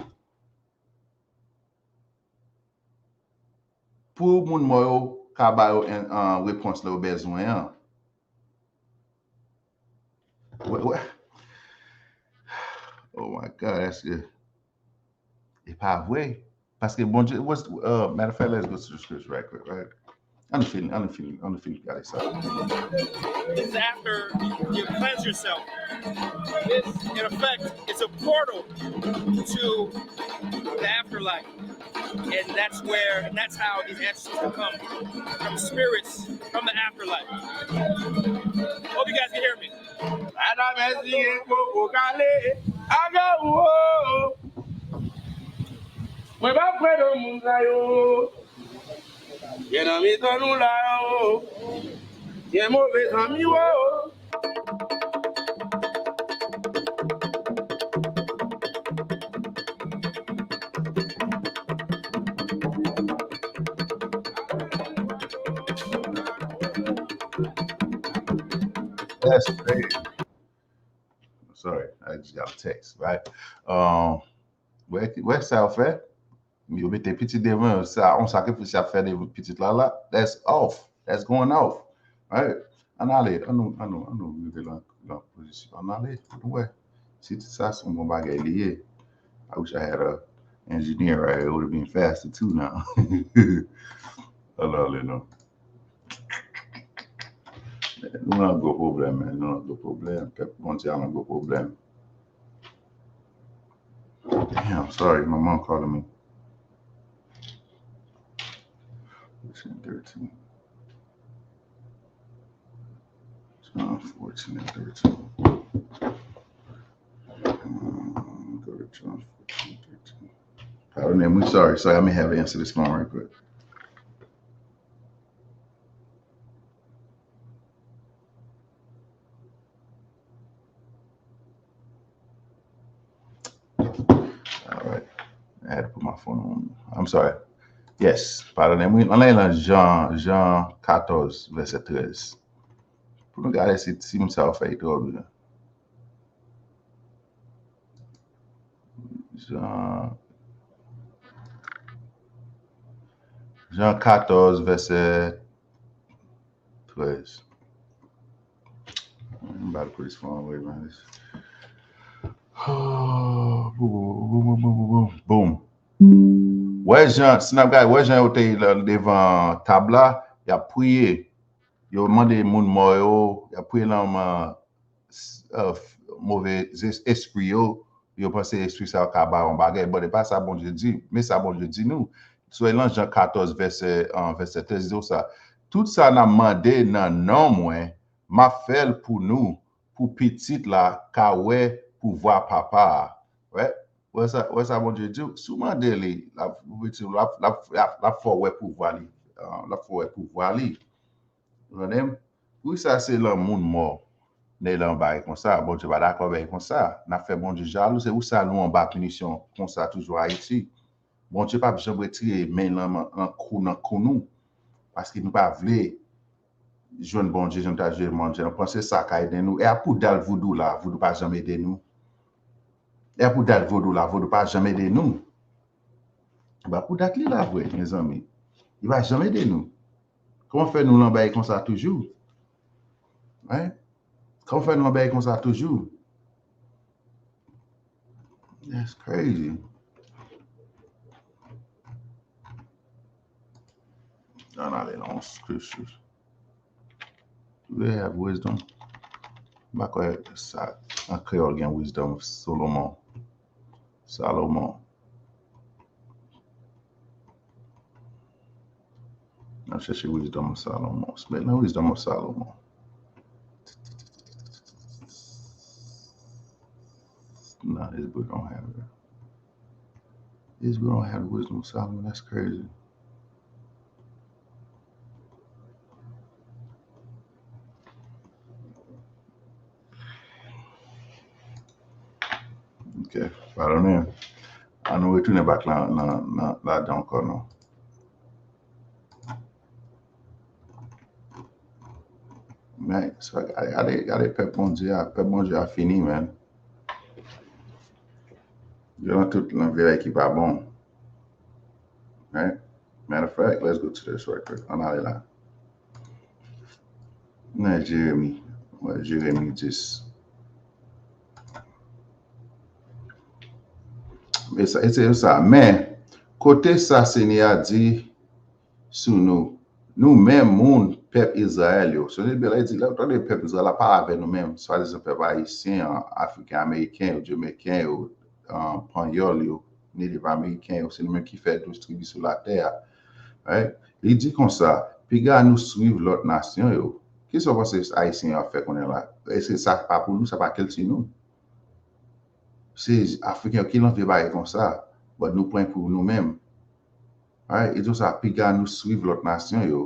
Pou moun mò yo ka ba yo en, an, repons la yo bezwen an. Wè, wè. Oh my God, that's good. E pa vre. Paske Bondye, what's, uh, matter of fact, let's go to the scripture right quick, right? An nou fin, an nou fin, an nou fin gade sa. It's after you cleanse yourself. This, in effect, it's a portal to the afterlife. And that's where, and that's how these answers will come from spirits from the afterlife. Hope you guys can hear me. Atravè siye koko kale, aga ou o. Mwen pa kwè nan moun sa yo. Gen nan mitan nou la o. Gen move zanmi o. That's crazy. Sorry, I just got a text, right? Um, wè, wè sa yo fè? Yo mete pitit devan yo, sa, yon sakrifis y ap fè devan pitit la la. That's off. That's going off. Right? Ann ale, ann nou, ann nou, ann nou rive lan, lan pozisyon. Ann ale, pou nou wè. Si sa se yon bon bagay li ye. I wish I had a engineer, right? It would have been faster too now. Ann ale non. Nou nan gwo pwoblèm, man. Nou nan gwo pwoblèm. Pèp Bondye a nan gwo pwoblèm. Damn, sorry, my mom calling me. Fourteen, thirteen. John fourteen and thirteen. Um, go to John fourteen, thirteen. Pardon me, I'm sorry, sorry, I may have to answer this phone right quick. All right. I had to put my phone on. I'm sorry. Yes. Padone m. Wi, ann ale nan Jan, Jan katòz, vèsè trèz. Pou nou gade si ti moun sa yo fè li twò byen. Jan, Jan katòz, vèsè trèz. M ba l polis fò anvoye m ale. Boum, boum, boum, boum, boum, boum, boum. Boum. Wè jan, si n ap gade, wè jan yo te devan tab la, y ap priye. Yo mande moun mò yo, y ap priye nan, s-, euh, move es-, espri yo, yo panse espri sa yo ka ba yon bagay. Bon, e pa sa Bondye di, men sa Bondye di nou. Sou lan Jan katòz, vèsè, euh, vèsè trèz, li di w sa. Tout sa n ap mande nan non mwen, m ap fè l pou nou, pou pitit la ka wè pouvwa Papa a. Wè. Wè sa, wè sa Bondye di w, si w mande li, l ap, l ap, l ap, l ap, l ap fè w wè pouvwa li. Ah, l ap fè w wè pouvwa li. Ou tande m? Poukisa se lan moun mò, nèg la anba e konsa? Bondye pa dakò bagay konsa. N ap fè Bondye jalou, se pou sa nou anba pinisyon konsa toujou Ayiti. Bondye p ap janm retire men l nan, nan kou, nan kou nou. Paske nou pa vle jwenn Bondye jan nou ta jwenn Bondye. Nou panse sa ka ede nou. E a pou dat voudou la, voudou pa janm ede nou. E a pou dat voudou la, voudou pa janm ede nou. E pa pou dat li la vre, mezanmi. Li pa janm ede nou. Kòman fè nou lan bagay konsa toujou? Hein? Kòman fè nou lan bagay konsa toujou? That's crazy. Ann ale nan yon scripture. Do they have wisdom? M pa kwè sa an kreyòl gen wisdom Solomon. Salomon. N ap chèche Wisdom of Solomon. Men nan Wisdom of Solomon. No, this book don't have it. This book don't have the Wisdom of Solomon. That's crazy. Ok, padonnen. An nou retounen back lan, lan, lan, ladan ankò non. Men, sa, gade, gade pèp Bondye a, pèp Bondye a fini, man. Yo nan tout, nan vye bagay ki pa bon. Right? Matter of fact, let's go to this record. Ann ale la. Nan Jeremi. Wè, Jeremi dis. E sa, e se sa. Men, koute sa Senyè a di sou nou, nou menm moun pèp Izrayèl yo. Sonje Bibl la di, lè w tande pèp Izrayèl la, pa avè nou menm, swadizan pèp ayisyen an, afriken ameriken yo, jamaiken yo, ah, panyòl yo, native ameriken yo, se nou menm ki fè douz tribi sou latè a. Right? Li di konsa, piga nou swiv lòt nasyon yo. Kisa w panse ayisyen yo ap fè kounye a la? Èske sa pa pou nou, sa pa kilti nou? Se afriken yo ki lan vye bagay konsa, but nou pran pou nou menm. Right? E tou sa, piga nou swiv lòt nasyon yo.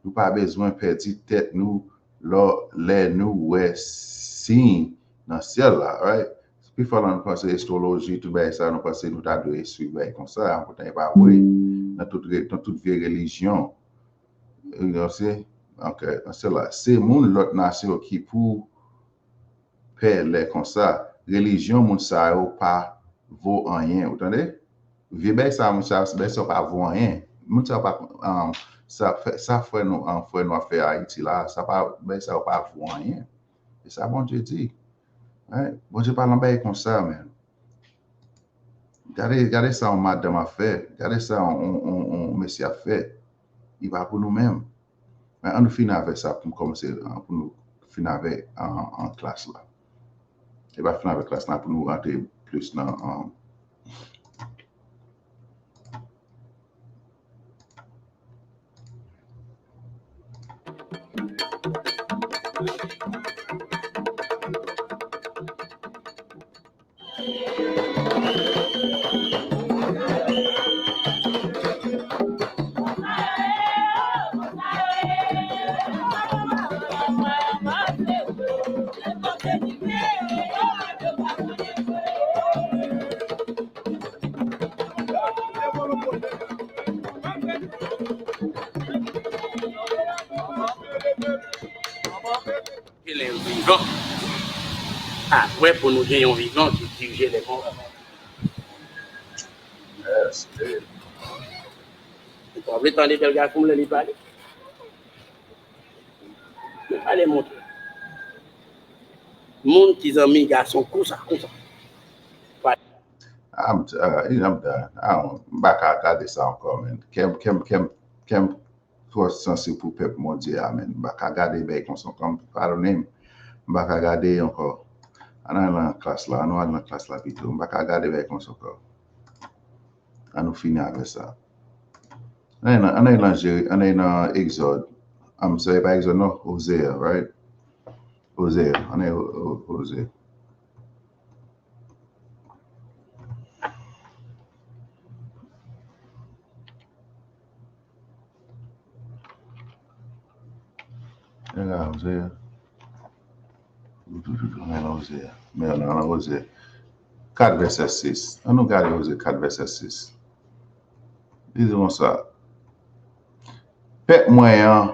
Nou pa bezwen pèdi tèt nou lò, lè nou wè siy nan syèl la. Right? Pifò nan nou panse estwoloji, tout bagay sa, nou panse nou ta dwe swiv bagay konsa, poutan e pa vre. Nan tout, re- nan tout vye relijyon, you know, se, ok, nan syèl la. Se moun lòt nasyon ki pou pè lè konsa. Relijyon moun sa yo pa vo anyen, ou tande? Vye bagay sa, moun sa, bagay sa yo pa vo anyen. Moun sa yo pa, um, sa, fè- sa frè nou, um, frè nou ap fè Ayiti la, sa pa, bagay sa yo pa vo anyen. E sa Bondye di. Hein? Bondye pa lan bagay konsa, man. Gade, gade sa yon madanm ap fè. Gade sa yon, yon, yon, yon mesye ap fè. Li pa pou nou menm. Men an nou fini avè sa pou nou kòmanse, ah, pou nou fini avè an, an klas la. E pa fini avè klas la pou nou rantre plis nan, ah, Gen lè yo vivan. A, wè pou nou gen yon vivan ki dirije lè konsa. Ou pa vle tande bèl gason lè li pale? Li pale montre. Moun ki zanmi gason konsa, konsa. I'm, uh, I'm done. I don't, m pa ka gade sa ankò, man. Kè m, kè m, kè m, kè m twò sansib pou pèp Bondye a, man. M pa ka gade bagay konsa ankò. Padonnen m. M pa ka gade ankò. Ann al nan klas la. Ann al nan klas la pito. M pa ka gade bagay konsa ankò. Ann nou fini avè sa. Ann al nan, ann al nan Jere-, ann al nan Egzòd. I'm sorry, pa Egzòd, non. Oze a, right? Oze a. Ann al O-, O-, Oze. Oze a. Men nan Oze a. Men nan Oze. Kat vèsè sis. Ann nou gade Oze kat vèsè sis. Li di konsa, pèp mwen an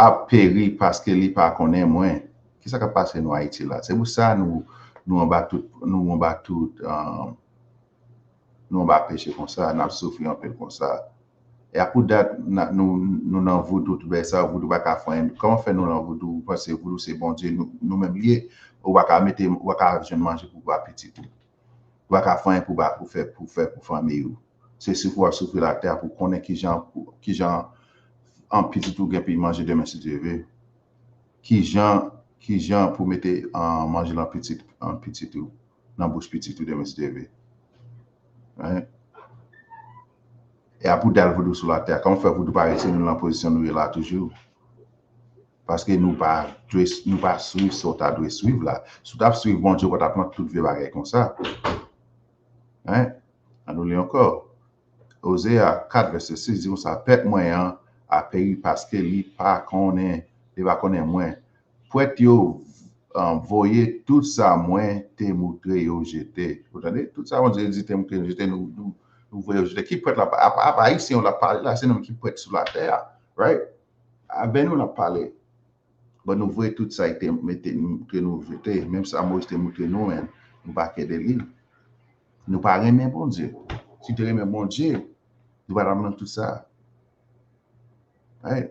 ap peri paske li pa konnen mwen. Kisa k ap pase nou Ayiti la? Se pou sa nou, nou anba tout, nou anba tout, um, nou anba peche konsa, n ap soufri anpil konsa. E a pou dat, na- nou, nou nan voudou, tout bagay sa, voudou pa ka fè anyen. Kòman fè nou nan voudou? Ou panse voudou se Bondye, nou, nou menm li ye? Ou pa ka mete, ou pa ka jwenn manje pou ba pitit ou. Ou pa ka fè anyen pou ba, pou fè, pou fè, pou fanmi ou. Se soufri w ap soufri latè a pou konnen kijan, pou, kijan an pitit ou gen pou manje demen si Dye vle. Kijan, kijan pou mete an manje lan pitit, an pitit ou, nan bouch pitit ou demen si Dye vle. Hein? E a pou dal voudou sou latè a. Kòman fè voudou pa rete nou nan pozisyon nou ye la toujou? Paske nou pa dwe, nou pa swiv sa w ta dwe swiv la. Si w t ap swiv Bondye, ou pa t ap nan tout vye bagay konsa. Hein? Ann nou li ankò. Oze a kat vèsè sis di konsa, pèp mwen an ap peri paske li pa konnen, li pa konnen mwen. Pwèt yo, um, voye tout sa mwen te moutre yo jete. Ou tande? Tout sa Bondye di te moutre yo jete, nou, nou, nou voye yo jete. Ki pwèt la? Apa, apa Ayisyen yo l ap pale la, se nou menm ki pwèt sou latè a. Right? Avè nou l ap pale. Bon, nou voye tout sa li te mete, ke nou jete, menm sa Moyiz te moutre nou, men nou pa kede li. Nou pa renmen Bondye. Si nou te renmen Bondye, nou pa t ap nan tout sa. Right?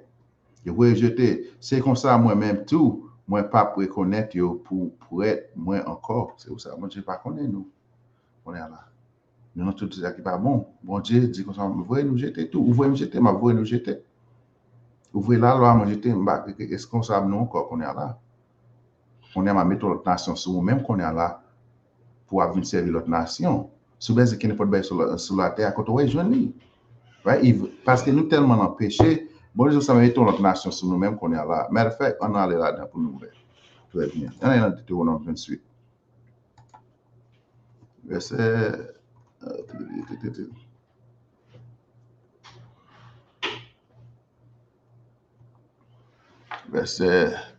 Yo voye jete. Se konsa mwen menm tou, mwen p ap rekonèt yo pou pwèt mwen ankò. Se pou sa Bondye pa konnen nou. Konnen la. Nou nan tout sa ki pa bon. Bondye di konsa, voye nou jete tou. Ou voye m jete, m ap voye nou jete. Ou voye lalwa, mwen jete, m pa reskonsab nou ankò kounye a la. Kounye a m ap mete yon lòt nasyon sou ou menm kounye a la pou w ap vin sèvi lòt nasyon. Si w bezwen kenenpòt bagay sou la- sou latè a, kote w al jwenn li? Right? Paske nou tèlman nan peche, Bondye di konsa mete yon lòt nasyon sou nou menm kounye a la. Matter of fact, ann ale ladan pou nou wè. Trè byen. Ann ale nan Detewonòm venntuit. Vèsè, vèsè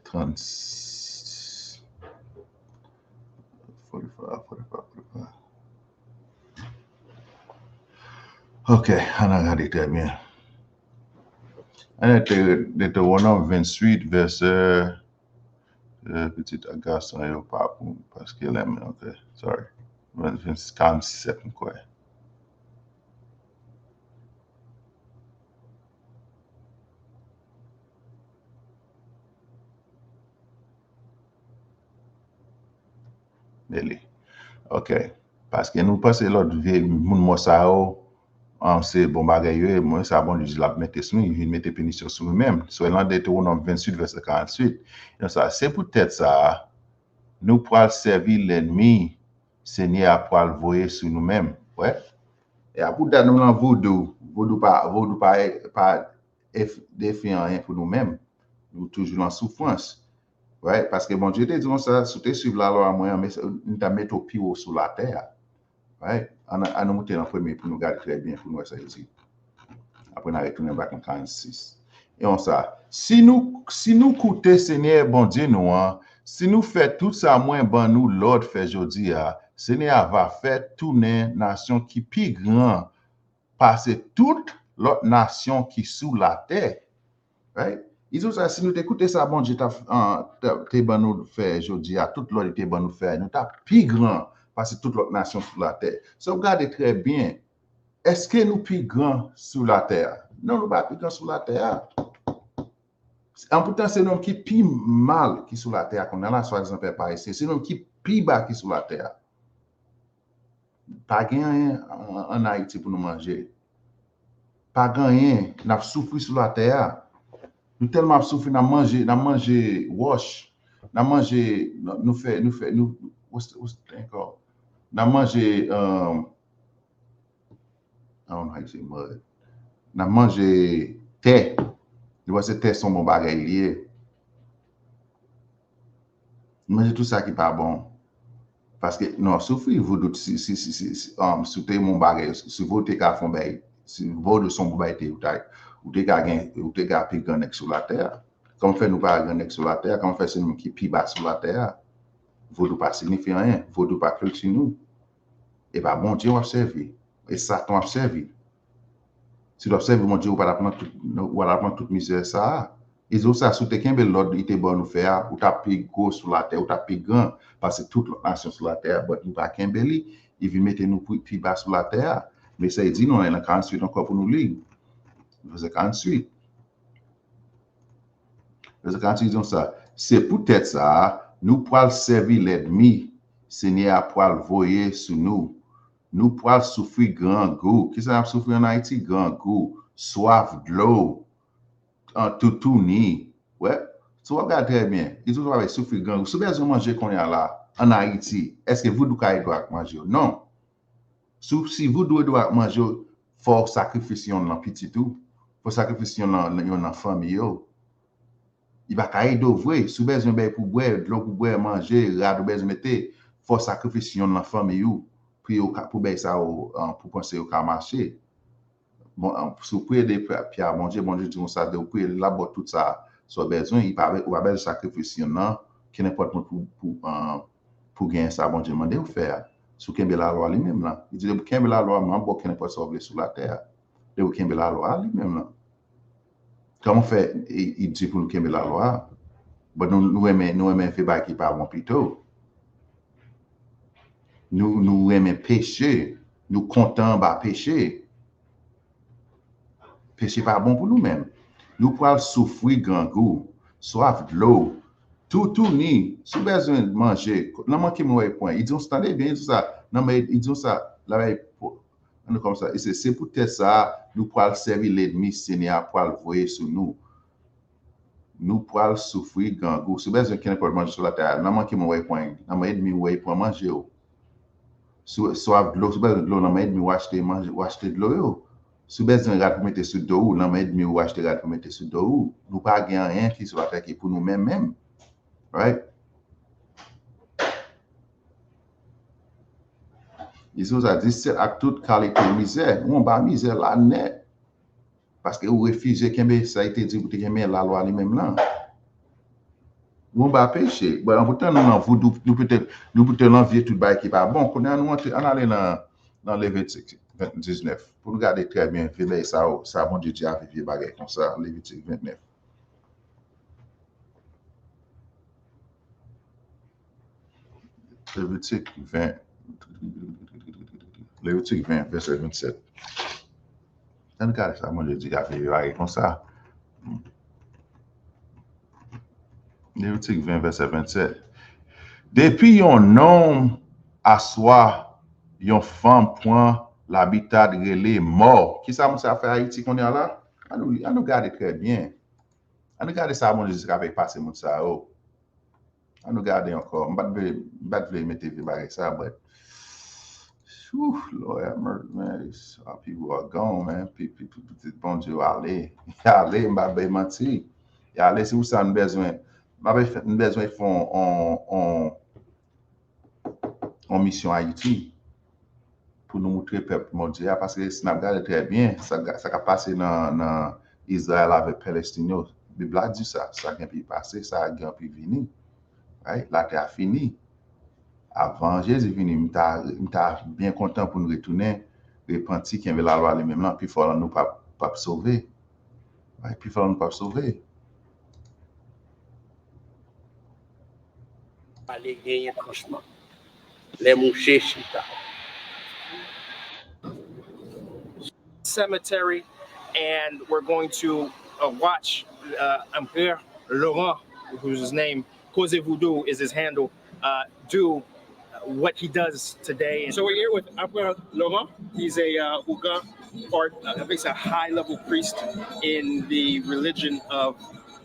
trant, forty-five, forty-five, forty-five. Ok, ann al gade trè byen. Ann al te- Detewonòm venntuit, vèsè Eh, pitit ak gason yo pa pou, paske lè men, ok, sorry. Vennsis, karannsèt, m kwè. Eli. Ok. Paske nou panse lòt vye moun mò sa yo, um, se bon bagay yo ye, men sa Bondye di l ap mete sou nou, li vin mete pinisyon sou nou menm. Sou nan Detewonòm venntuit, vèsè karantuit. Donk sa, se poutèt sa, nou pral sèvi lènmi Senyè a pral voye sou nou menm. Wè? E a pou dat nou nan vodou. Vodou pa, vodou pa, pa ef- defi anyen pou nou menm. Nou toujou nan soufrans. Right? Paske Bondye te di konsa, si w te swiv lalwa mwen an, men se- m ta mete w pi wo sou latè a. Right? Ann, ann nou moute nan premye pou nou gade trè byen, pou nou wè sa l di. Apre n a retounen bak nan karannsis. E konsa, si nou, si nou koute Senyè Bondye nou an, si nou fè tout sa mwen ban nou lòd fè jodi a, Senyè a va fè tounen nasyon ki pi gran pase tout lòt nasyon ki sou latè. Right? Li di konsa, si nou te koute sa Bondye ta, an, ta- te ban nou fè jodi a, tout lòd li te ban nou fè, nou ta pi gran pase tout lòt nasyon sou latè. So, gade trè byen, èske nou pi gran sou latè a? Non, nou pa pi gran sou latè a. Anpoutan, se nou ki pi mal ki sou latè a kounye a la, swadizan pèp ayisyen. Se nou ki pi ba ki sou latè a. Pa gen anyen an, an Ayiti pou nou manje. Pa gen anyen, n ap soufri sou latè a. Nou tèlman ap soufri, n ap manje, n ap manje wòch, n ap manje, nou nou fè, nou fè, nou, what's, what's the thing called? N ap manje, um, I don't know how you say mud. N ap manje tè. Nou panse tè se yon bon bagay li ye. Manje tout sa ki pa bon. Paske nou ap soufri, vodou, si, si, si, si, si, um, si w te yon bagay, si vodou te ka fè yon bagay, si vodou se yon bagay te, ou ta, ou te ka gen, ou te ka pi gran nèg sou latè a. Kòman fè nou pa gran nèg sou latè a? Kòman fè se nou ki pi ba sou latè a? Vodou pa siyifi anyen. Vodou pa kilti nou. E pa Bondye w ap sèvi. E Satan w ap sèvi. Si w t ap sèvi Bondye, ou pa t ap nan tout, ou pa t ap nan tout mizè sa a. E se sa, si w te kenbe lòd li te ban nou fè a, ou t ap pi gwo sou latè, ou t ap pi gran pase tout lòt nasyon sou latè a. But nou pa kenbe li, li vin mete nou pi, pi ba sou latè a. Men sa li di nou nan karanntuit ankò pou nou li. Vèsè karanntuit. Vèsè karanntuit di konsa, se poutèt sa a, nou pral sèvi lènmi Senyè a pral voye sou nou. Nou pral soufri grangou. Kisa n ap soufri ann Ayiti? Grangou, swaf dlo, an toutouni. Wè, si w ap gade trè byen, li di w pral soufri grangou. Si w bezwen manje kounye a la, ann Ayiti, èske vodou ka ede w ak manje w? Non. Si, si vodou ede w ak manje w, fò w sakrifis yonn nan pitit ou. Fò w sakrifis yonn nan, yonn nan fanmi yo. Li pa ka ede w vre. Si w bezwen bèy pou bwè, dlo pou bwè, manje, rad ou bezwen mete, fò w sakrifis yonn nan fanmi ou pou yo ka, pou bèy sa yo, an, pou panse yo ka mache. Bon, an, si w priye de pye a Bondye, Bondye di konsa, de w priye, l ap ba w tout sa, sa w bezwen, li pa, ou pa bezwen sakrifis yonn nan, kenenpòt moun pou, pou, an, pou genyen sa Bondye mande w fè a. Si w kenbe lalwa li menm lan, li di, depi w kenbe lalwa, m ap ba w kenenpòt sa w vle sou latè a. Depi w kenbe lalwa li menm lan. Kòman fè li, li di pou nou kenbe lalwa a? Bon, nou, nou renmen, nou renmen fè bagay ki pa bon pito. Nou, nou renmen peche. Nou kontan anba peche. Peche pa bon pou nou menm. Nou pral soufri grangou, swaf dlo, toutouni, si w bezwen manje, nan manke mwen wè pwen. Li di w, tande byen, li di w sa, nan men, li di w sa, la, ann nou kòmanse. E se, se poutèt sa, nou pral sèvi lènmi Senyè a pral voye sou nou. Nou pral soufri grangou. Si w bezwen kenenpòt manje sou latè a, nan manke mwen wè pwen, nan men ènmi w wè pran manje w. Si w swaf dlo, si w bezwen dlo, nan men ènmi w achte manje, w achte dlo yo. Si w bezwen rad pou mete sou do w, nan men ènmi w achte rad pou mete sou do w. Nou pa gen anyen ki sou latè ki pou nou menm menm. Right? Li sou sa disèt ak tout kalite mizè. Ou anba mizè la nèt. Paske ou refize kenbe sa li te di pou te kenbe lalwa li menm lan. Ou anba peche. Bon, anpoutan nou nan vodou, nou pote, nou pote nan vye tout bagay ki pa bon. Kounye a nou antre, ann ale nan, nan Levitik diznèf. Pou nou gade trè byen, vye bagay sa yo, sa Bondye di avè vye bagay konsa, Levitik vennèf. Levitik ven, Levitik ven, vèsè vennsèt. Ann gade sa Bondye di k ap rive bagay konsa. Levitik ven, vèsè vennsèt. Depi yon nonm aswa yon fanm pran labitad rele mò. Kisa moun sa fè Ayiti kounye a la? Ann nou, ann nou gade trè byen. Ann nou gade sa Bondye di k ap pase moun sa yo. Ann nou gade ankò. M pa t vle, m pa t vle mete vye bagay sa, but, whew, Lord have mercy, man. These, uh, people are gone, man. Pi, pi, pi, pitit Bondye yo ale. Y ale, m pa bay manti. Y ale, se pou sa n bezwen, m pa bay fè, n bezwen fè on, on, on, on misyon Ayiti. Pou nou moutre pèp Bondye a, paske si n ap gade trè byen, sa, sa k ap pase nan, nan Izrayèl avèk Palestin yo, Bib la di sa, sa gen pou pase, sa gen pou vini. Right? Latè a fini. Avan Jezi vini, m ta, m ta byen kontan pou n retounen, repanti, kenbe lalwa li menm lan, pifò nan nou p ap, p ap sove. Right? Pifò nan nou p ap sove. Pale genyen franchman. Lè mouche chita. Cemetery, and we're going to, uh, watch, uh, Empereur Laurent, whose name Koze Voodoo is his handle, uh, do what he does today. So we're here with Empereur Laurent. He's a, uh, Ougan, or, uh, I think he's a high-level priest in the religion of,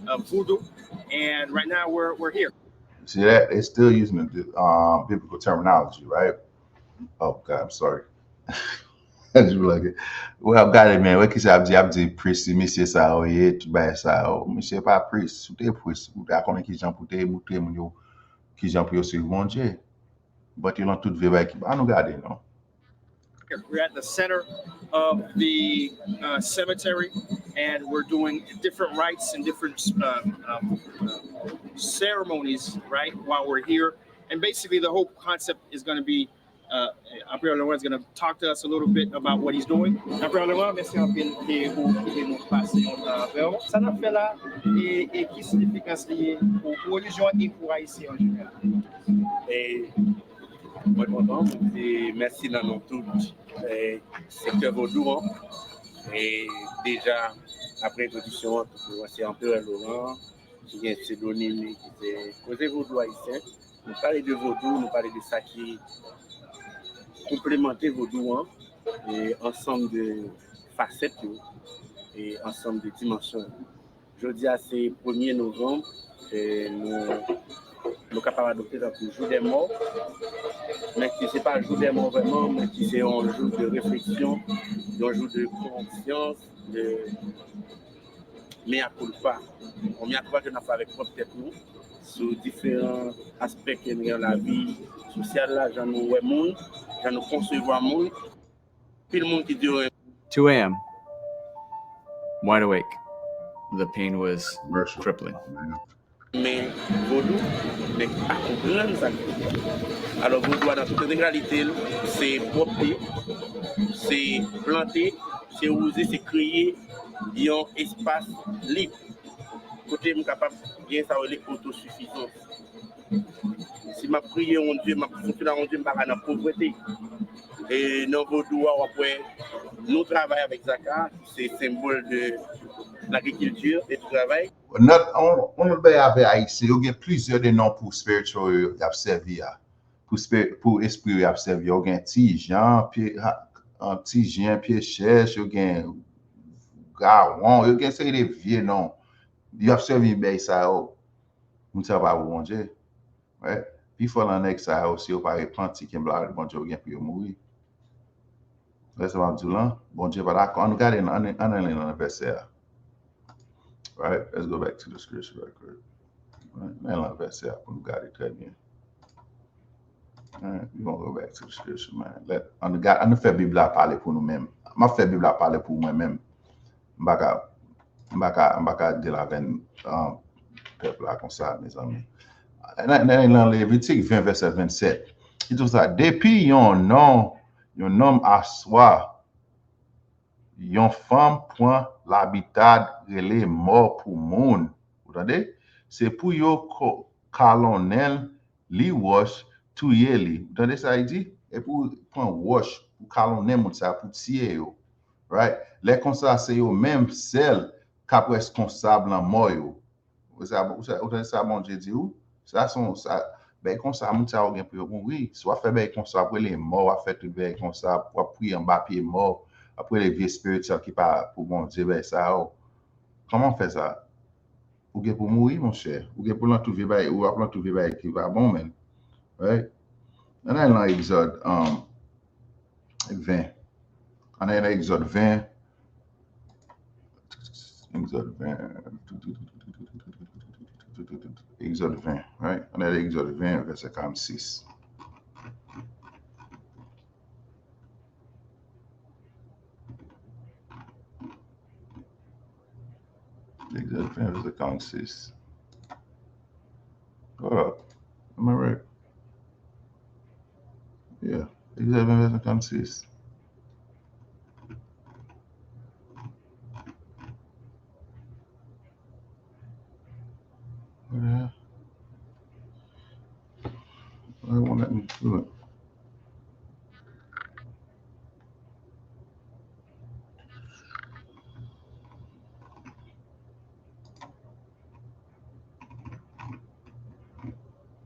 of Voodoo. And right now we're, we're here. See that? They still using the, uh, biblical terminology, right? Oh, God, I'm sorry. Ou ap gade, men, wè kisa ap di, ap di, priest, mesye sa yo ye, tout bagay sa yo. Mesye pa priest, si w te priest, ou ta konnen kijan pou te moutre moun yo, kijan pou yo swiv Bondye. But yo nan tout vye bagay ki, ann nou gade, non. We're at the center of the uh, cemetery, and we're doing different rites and different uh, um, ceremonies, right, while we're here. And basically, the whole concept is going to be uh, Empereur Laurent is going to talk to us a little bit about what he's doing. Empereur Laurent, mèsi anpil ke ou kite nou pase yon tan avè w. Sa n ap fè la, e, e ki siyifikans li ye pou, pou relijyon e pou Ayisyen an jeneral? E mwen kontan, mwen di mèsi nan non tout eh, sektè vodou an. E deja, apre entwodiksyon an, nou wè se Anperè Loran, ki gen psedonim li, ki se Koze Vodou Ayisyen. Nou pale de vodou, nou pale de sa ki konplemante vodou an, e ansanm de fasèt yo, e ansanm de dimansyon yo. Jodi a se premye novanm, e nou, nou kapab adopte tankou Jou dè Mò, men ki se pa Jou dè Mò vrèman, men ki se yon jou de refleksyon, yon jou de konsyans, de mea culpa. Yon mea culpa ke n ap fè avèk pwòp tèt nou sou diferan aspè ke nou gen nan lavi sosyal la, jan nou wè moun, jan nou konsevwa moun. Pil moun ki di yo renmen. two a m. Wide awake. The pain was crippling. Men vodou, men ki pa konprann sa k vodou. Alò, vodou a nan tout entegralite l, se pwòpte, se plante, se wouze, se kreye yon espas lib. Kote m kapab gen sa yo rele otosifizans. Si m ap priye yon Dye, m ap fonksyone ak yon Dye, m pa ka nan povrete. E nan vodou a, w ap wè, nou travay avèk zaka, ki se senbòl de lagrikilti e di travay. Nan, on, on lòt bagay avè Ayisyen, yo gen plizyè de non pou spiritual yo y ap sèvi a. Pou, spi- pou espri yo y ap sèvi a. Yo gen Ti Jan, Pye, ha, an, Ti Jen, Pye Chèch, yo gen Gawon, yo gen seri de vye non. Y ap sèvi bèy sa yo. Moun sa pa pou Bondye. Right? Pifò nan nèg sa yo, si yo pa repanti, kenbe lawèl Bondye, yo gen pou yo mouri. Wè sa m ap di w lan? Bondye pa dakò. Ann gade, ann, ann ale nan vèsè a. Right? Let's go back to the scripture real quick. Right? Men lan vèsè a pou nou gade trè byen. Right? We gonna go back to the scripture, man. Let, ann ga- ann fè Bib la pale pou nou menm. M ap fè Bib la pale pou mwen menm. M pa ka, m pa ka, m pa ka deal avè, um, pèp la konsa, mezanmi. Nan, nan, nan Levitik ven, vèsè vennsèt, li di sa, depi yon non, yon nonm aswa, yon fanm pran labitad rele mò pou moun. Ou tande? Se pou yo ko- kalonnen li wòch, touye li. Ou tande sa li di? Epi w pran wòch pou kalonnen moun sa, pou tiye yo. Right? Lè konsa, se yo menm sèl k ap reskonsab lanmò yo. Ou sa, ou sa, ou tande sa Bondye di w? Sa se yon, sa, bèy konsa, moun sa yo gen pou yo mouri. Si w ap fè bèy konsa, w ap rele mò, w ap fè tout bèy konsa, w ap priye anba pye mò, w ap rele vye espirityèl ki pa pou Bondye, bèy sa yo. Kòman w fè sa? Ou gen pou mouri, monchè. Ou gen pou lan tout vye bagay, ou ap lan tout vye bagay ki pa bon, menn. Right? Ann al nan Egzòd, um, ven. Ann al nan Egzòd ven. Egzòd ven. Egzòd ven, right? Ann al Egzòd ven, vèsè karannsis. Egzòd ven, vèsè karannsis. Hold up. Am I right? Yeah. Egzòd ven, vèsè karannsis. Yeah. I won't let me do it.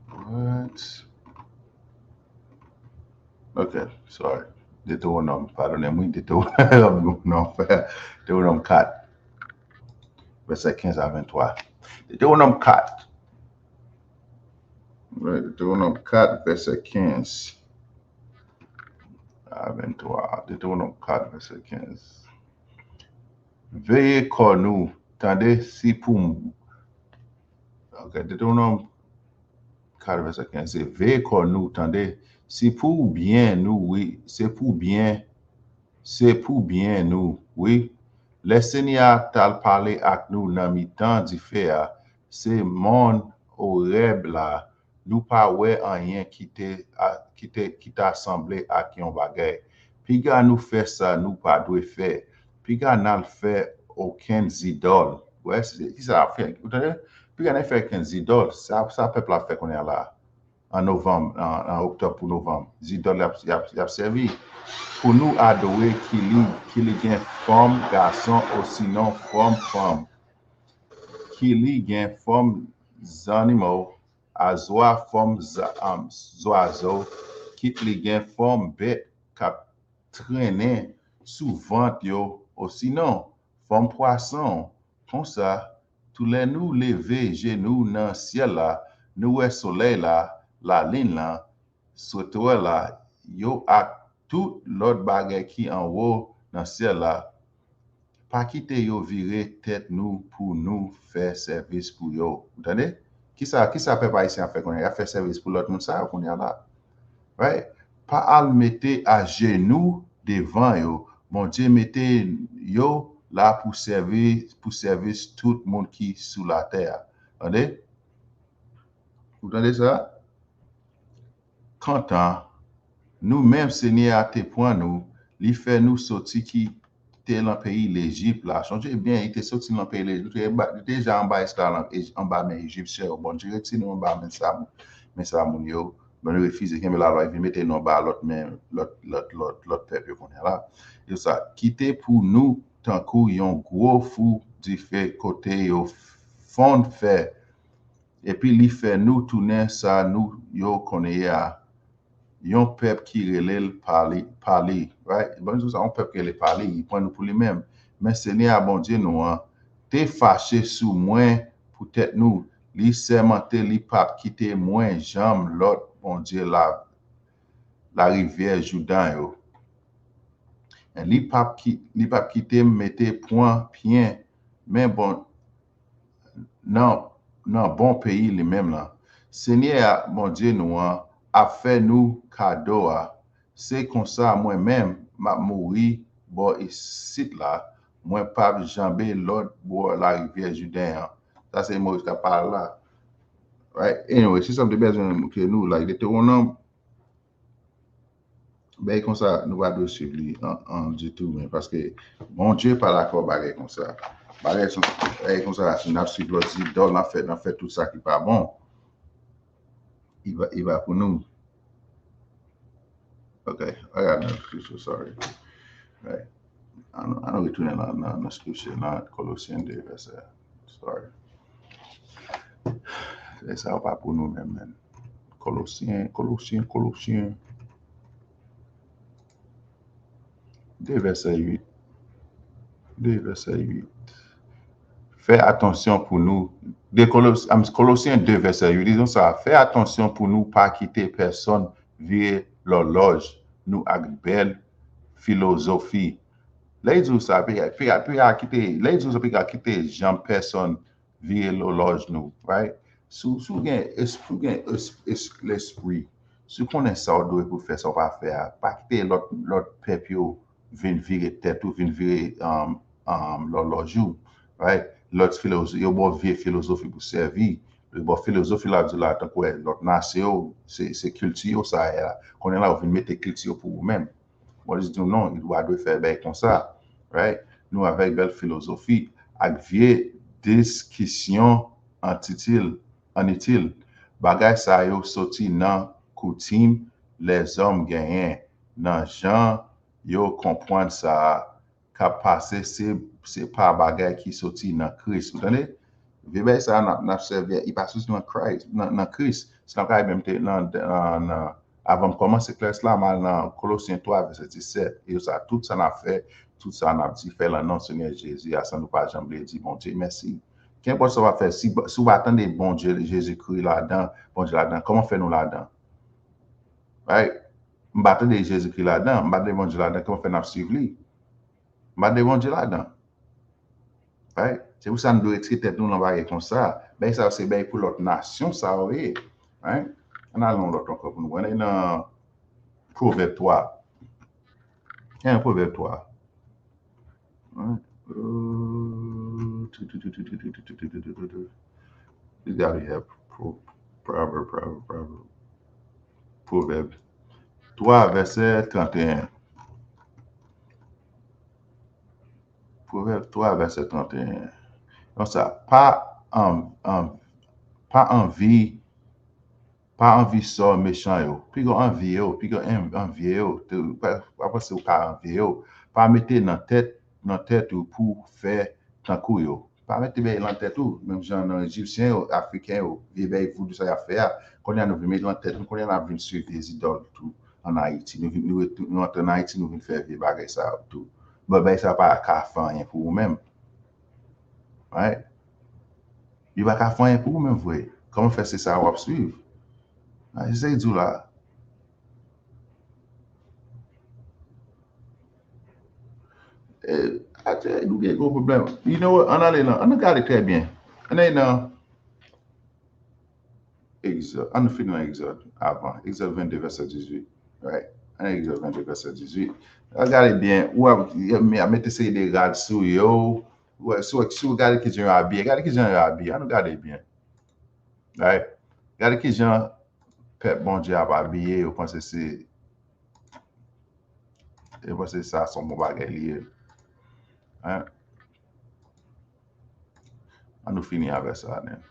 What? Ok, sorry. Detewonòm, padone m, wi, Detewonòm, Detewonòm kat, vèsè kenz a venntwa. Detewonòm kat. Right, Detewonòm kat, vèsè kenz a venntwa. Detewonòm kat, vèsè kenz. Veye kò nou, tande, si pou m-, ok, Detewonòm kat, vèsè kenz, se veye kò nou, tande, si pou byen nou, wi, se pou byen Se pou byen nou, wi. Lè Senyè a t al pale ak nou nan mitan dife a, se mòn Orèb la, nou pa wè anyen ki te, a, ki te, ki ta sanble ak yon bagay. Piga nou fè sa nou pa dwe fè. Piga n al fè okenn zidòl. Wè, se, ki sa ap fè? Ou tande? Piga n al fè okenn zidòl. Sa, sa pèp la ap fè kounye a la. An novanm, an, an oktòb pou novanm. Zidòl y ap, y ap, y ap sèvi. Pou nou adore ki li, ki li gen fòm gason osinon fòm fanm. Ki li gen fòm zannimo, azwa fòm za, um, zwazo, kit li gen fòm bèt k ap trennen sou vant yo, osinon fòm pwason. Konsa, toulè nou leve je nou nan syèl la, nou wè solèy la, lalin lan, setwèl la, yo ak tout lòt bagay ki anwo nan syèl la, pa kite yo vire tèt nou pou nou fè sèvis pou yo. Ou tande? Kisa, kisa pèp ayisyen ap fè kounye a? Y ap fè sèvis pou lòt moun sa yo kounye a la. Right? Pa al mete ajenou devan yo. Bondye mete yo la pou sèvi, pou sèvis tout moun ki sou latè a. Tande? Ou tande sa? Kantan, nou menm Senyè a te pran nou, li fè nou soti kite nan peyi Lejip la. Sonje byen, li te soti nan peyi Lejip, li te ba, li te deja anba esklav, anba men Ejipsyen yo. Bondye retire nou anba men sa, men sa moun yo. Bondye refize kenbe lalwa, li vin mete nou anba lòt men, lòt, lòt, lòt, lòt pèp yo kounye a la. Yo sa, kite pou nou tankou yon gwo fou dife kote yo fonn fè, epi li fè nou tounen sa nou yo konnen ye a, yon pèp ki rele l pa li, pa li. Right? Bon, se yon pèp ki rele pa li, li pran nou pou li menm. Men Senyè a Bondye nou an te fache sou mwen poutèt nou. Li sèmante li p ap kite mwen janm lòt bondye la, larivyè Joudan yo. Li p ap ki, li p ap kite m mete pwan pyen, men bon, nan, nan bon peyi li menm lan. Senyè a, Bondye nou an, ap fè nou kado a. Se konsa mwen menm, m ap mouri bò isit la, mwen p ap janbe lòt bò larivyè Jouden an. Sa se Moyiz k ap pale la. Right? Anyway, se sa m te bezwen ke nou, like, Detewonòm, bagay konsa, nou pa dwe swiv li an, an ditou, men paske Bondye pa dakò bagay konsa. Bagay son, bagay konsa, si n ap swiv lòt zidòl, n ap fè, n ap fè tout sa ki pa bon, li pa, li pa pou nou. Ok, I got another scripture, sorry. Right. An nou, an nou retounen nan, nan, nan scripture, nan Kolosyen de vèsè. Sorry. Vèsè a pa pou nou menm, men. Kolosyen, Kolosyen, Kolosyen. De vèsè uit. De vèsè uit. Fè atansyon pou nou. De Kolos, am, Kolosyen de vèsè uit. Li di konsa, fè atansyon pou nou pa kite pèsonn vire lòlòj nou ak bèl filozofi. Lè li di w sa, piga, piga, piga kite, lè li di w sa, piga kite janm pèsonn vire lòlòj nou, right? Si w, si w gen, es-, si w gen es-, es-, lespri, si w konnen sa w dwe pou fè, sa w pa fè a, pa kite lòt, lòt pèp yo vin vire tèt ou, vin vire, um, um, lòlòj ou, right? Lòt filozofi, yo ba w vye filozofi pou sèvi. Yo ba w filozofi la, di la, tankou, eh, lòt nasyon yo, se, se kilti yo sa ye la. Konnen la, ou vin mete kilti yo pou ou menm. Moyiz di w non, ou pa dwe fè bagay konsa, right? Nou avèk bèl filozofi ak vye diskisyon anitil, anitil. Bagay sa yo soti nan koutim lèzòm genyen, nan jan yo konprann sa k ap pase, se, se pa bagay ki soti nan Kris. Ou tande? Vye bagay sa a n ap, n ap sèvi a, li pa soti nan Kris, nan, nan Kris. Si n ap gade menm te nan, nan, nan, avan m kòmanse klas la, m al nan Kolosyen twa, vèsè disèt. E sa, tout sa n ap fè, tout sa n ap di, fè l nan non Senyè Jezi a, san nou pa janm bliye di Bondye mèsi. Kenpòt sa w ap fè, si, si w pa tande Bondye, Jezikri ladan, Bondye ladan, kòman fè nou ladan? Right? M pa tande Jezikri ladan, m pa tande Bondye ladan, kòman fè n ap swiv li? M pa tande Bondye ladan. Right? Se pou sa nou dwe retire tèt nou nan bagay konsa. Bagay sa yo se bagay pou lòt nasyon sa yo ye. Right? Ann al yon lòt ankò pou nou wè. Ann al nan Pwovèb twa. Gen Pwovèb twa. Right? Let's go here. Proverb, proverb, proverb. Pwovèb twa, vèsè trannteyen. Pwovèb twa, vèsè trannteyen. Konsa, pa an, an, pa anvi, pa anvi sò mechan yo. Piga w anvi yo, piga w en- anvye yo. Te- Pa pa panse ou ka anvye yo. Pa mete nan tèt, nan tèt ou pou w fè tankou yo. Pa mete bagay nan tèt ou, menm jan nan Ejipsyen yo, Afriken yo, vye bagay voudou sa y ap fè a. Kounye a nou vin mete nan tèt nou, kounye a n ap vin swiv vye zidòl tou an Ayiti. Nou vin, nou, nou antre an Ayiti, nou vin fè vye bagay sa yo tou. Bon, bagay sa pa ka fè anyen pou ou menm. Right? Li pa ka fè anyen pou ou menm vre. Kòman fè se sa w ap swiv? Ah, se sa l di w la. Eh, atè, nou gen gwo pwoblèm. You know what? Ann ale nan, ann gade trè byen. Ann ale nan Egzòd. Ann nou fini nan Egzòd avan. Egzòd vennde, vèsè dizuit. Right? Ann Egzòd vennde, vèsè dizuit. Ann gade byen. Ou ap, y ap, y ap mete seri de rad sou yo. Ou wè, si w, si w gade kijan yo abiye, gade kijan yo abiye. Ann nou gade byen. Right? Gade kijan pèp Bondye ap abiye, yo panse se, yo panse sa se yon bon bagay li ye. Hein? Ann nou fini avè sa, nen.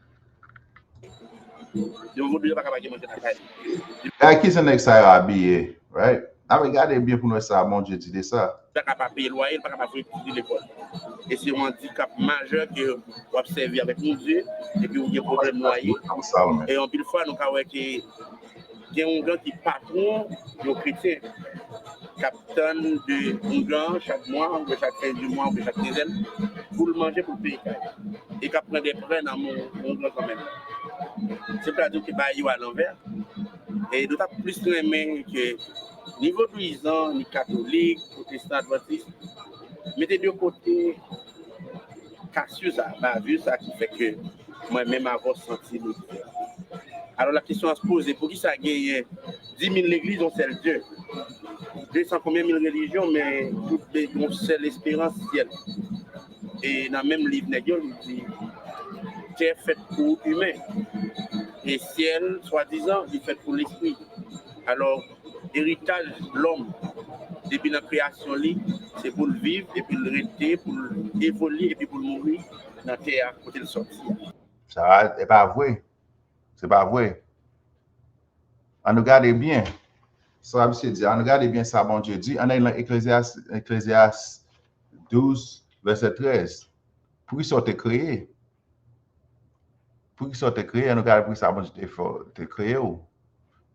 Yon moun deja pa kapab gen manje nan kay li. Gade kijan nèg sa yo abiye, right? N ap gade byen pou nou wè sa Bondye di de sa. Li pa ka pa peye lwaye, li pa ka pa voye pitit li lekòl. E se yon andikap majè ke w ap sèvi avèk Bondye, epi ou gen pwoblèm lwaye. E anpil fwa, nou ka wè ke gen oungan ki patwon yon kretyen k ap tann de oungan chak mwa, oubyen chak fen di mwa, oubyen chak kenzèn, pou l manje, pou l peye kay. E k ap pran de prè nan men oungan kanmenm. Se vle di ke bagay yo alanvè. E nou t ap plis renmen ke ni vodouyizan, ni katolik, pwotestan, advantis, mete de kote kasyon sa, bavir sa ki fè ke mwen menm avè w santi nou diferan. Alò, la kesyon an se poze, poukisa genyen dis mil legliz, yon sèl Dye? De san konbyen mil relijyon, men tout gen yon sèl esperans, syèl. E nan menm liv nèg yo, li di, tè fèt pou imen. E syèl, swadizan, li fèt pou lespri. Alò, eritaj lòm, depi nan kreyasyon li, se pou l viv, epi l rete, pou l evolye, epi pou l mouri nan tè a, kote l sòti a. Sa e pa vre. Se pa vre. Ann nou gade byen sa misye di. Ann nou gade byen sa Bondye di. Ann al nan Eklezyas, Eklezyas douz, vèsè trèz. Poukisa w te kreye? Poukisa w te kreye? Ann nou gade poukisa Bondye te fè w, te kreye w.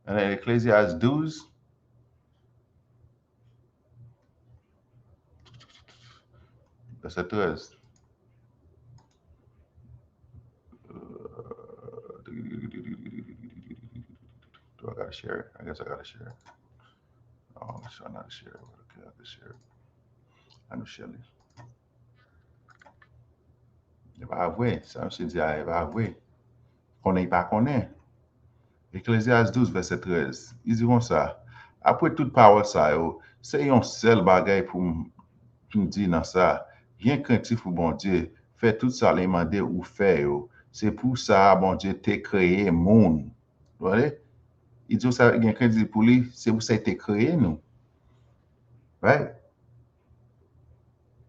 Ann al Eklezyas douz, vèsè trèz. Do I gotta share it? I guess I gotta share it. Oh, I'm trying not to share it. Okay, I can share it. I know share this. E pa vre, sa misye di a, e pa vre. Konnen, li pa konnen. Eklezyas douz, vèsè trèz, li di konsa, apre tout pawòl sa yo, se yon sèl bagay pou m, pou m di nan sa, gen krentif pou Bondye, fè tout sa li mande ou fè yo. Se pou sa Bondye te kreye moun. Tande? Li di w sa gen krentif pou li, se pou sa li te kreye nou. Right?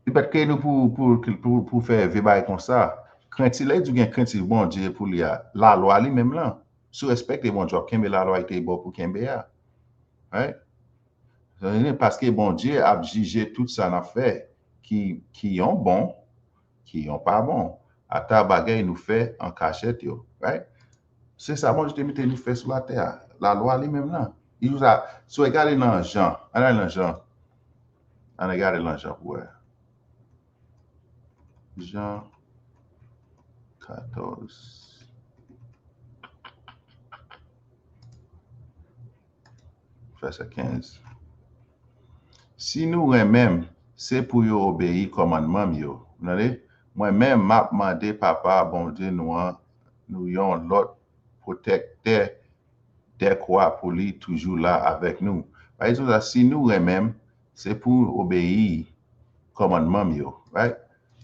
Li pa t kreye nou pou, pou, pou, pou fè vye bagay konsa. Krentif, lè li di w gen krentif Bondye pou li a, lalwa li menm lan. Si w respekte Bondye, w ap kenbe lalwa li te ba w pou kenbe a. Right? Paske Bondye ap jije tout sa n ap fè, ki, ki yon bon, ki yon pa bon. Ata bagay nou fè an kachèt yo. Right? Se sa Bondye te mete nou fè sou latè a. Lalwa li menm nan. Li di w sa, si w gade nan Jan, ann al nan Jan. Ann al gade nan Jan pou wè. Jan katòz. Vèsè kenz. Si nou renmen m, se pou yo obeyi kòmandman m yo. Ou tande? Mwen menm, m ap mande Papa Bondye nou an, nou yon lòt pwotèktè dèkwa pou li toujou la avèk nou. Pa egzanp, si nou renmen m, Se pou obeyi kòmandman m yo, right?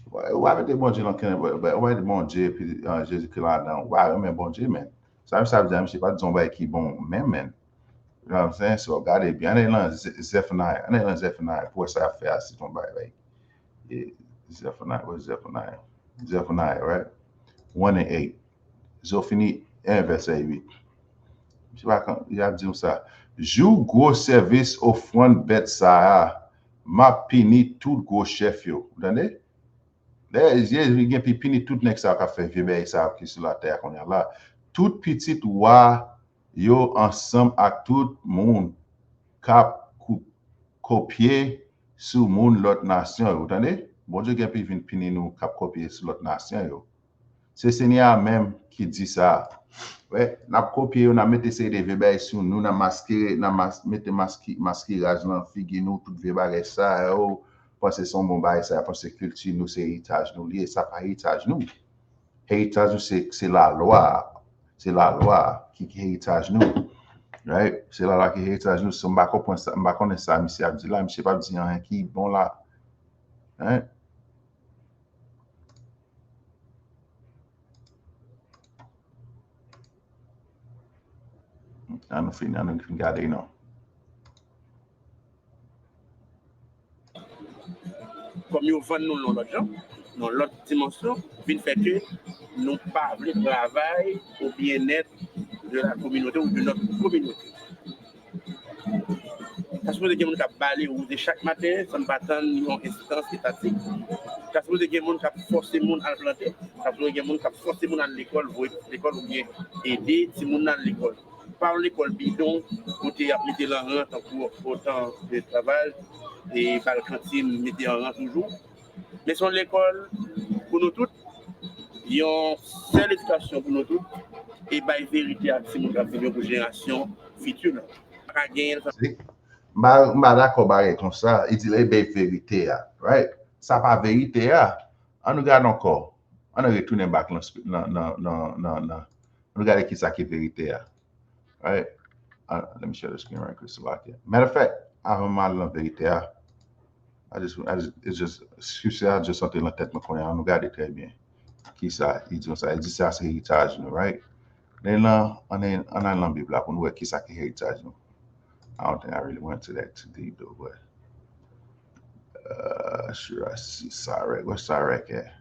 Ou pa mete Bondye nan kenn, ou pa mete Bondye epi uh, Jezikri ladan. Ou pa renmen Bondye, men. Sa misye ap di a, misye pa di yon bagay ki bon menm, men. You know what I'm saying? So, gade byen, ann al nan Zephaniah, ann al nan Zephaniah, pou wè sa y ap fè a, se yon bagay, like, Zephaniah, where's Zephaniah? Zephaniah, right? One and eight. Zofini en, vèsè uit. Misye pa kan, y ap di w sa. Jou gwo sèvis ofrann bèt sa a, m ap pini tout gwo chèf yo. Ou tande? Lè Jezi gen pi pini tout nèg sa yo k ap fè vye bagay sa yo ki sou latè a kounye a la. Tout pitit wa yo ansanm ak tout moun k ap kou- kopye sou moun lòt nasyon yo. Ou tande? Bondye gen pi vin pini nou k ap kopye sou lòt nasyon yo. Se Senyè a menm ki di sa. Wè, n ap kopye yo, n ap mete seri de vye bagay sou nou, n ap maskire, n ap mas, mete maski, maskiraj nan figi nou, tout vye bagay sa yo, panse se yon bon bagay sa, panse kilti nou se eritaj nou li ye, sa pa eritaj nou. Eritaj nou se, se lalwa a. Se lalwa a ki, ki eritaj nou. Right? Se lalwa ki eritaj nou. So, m pa konprann sa, m pa konnen sa misye ap di la. Misye p ap di anyen ki bon la. Hein? An nou fini, an nou fin gade non. Kòm yo vann nou l yon lòt jan, yon lòt dimansyon, vin fè ke nou pa vle travay o byennèt de la communauté ou de notre communauté. Ta sipoze gen moun k ap bale wouze chak maten san n pa tann yon enstans etatik. Ta sipoze gen moun k ap fòse moun al plante. Ta sipoze gen moun k ap fòse moun al lekòl, voye pitit lekòl oubyen ede timoun nan al lekòl. Pa yon lekòl bidon kote y ap mete l an ran tankou otan de travay e bal kantin mete an ran toujou. Men se yon lekòl pou nou tout, yon sèl edikasyon pou nou tout, e bay verite ak timoun k ap vini yo pou jenerasyon fiti la. Pa ka genyen l san. M pa, m pa dakò bagay konsa. Li di l e bay verite a, right? Sa pa verite a. An nou gade ankò. An nou retounen back nan, nan, nan, nan, nan, nan. An nou gade kisa ki verite a. Right? Uh, let me share the screen right quick so I can. Matter of fact, avan m al nan verite a, I just, I just, it's just, scripture a just antre nan tèt mwen kounye a. An nou gade trè byen. Kisa li di konsa? Li di sa se eritaj nou, right? Men lan, an, an al nan Bib la pou nou wè kisa ki eritaj nou. I don't think I really went to that too deep though, but uh, Shirasi Sarek. Where Sarek at?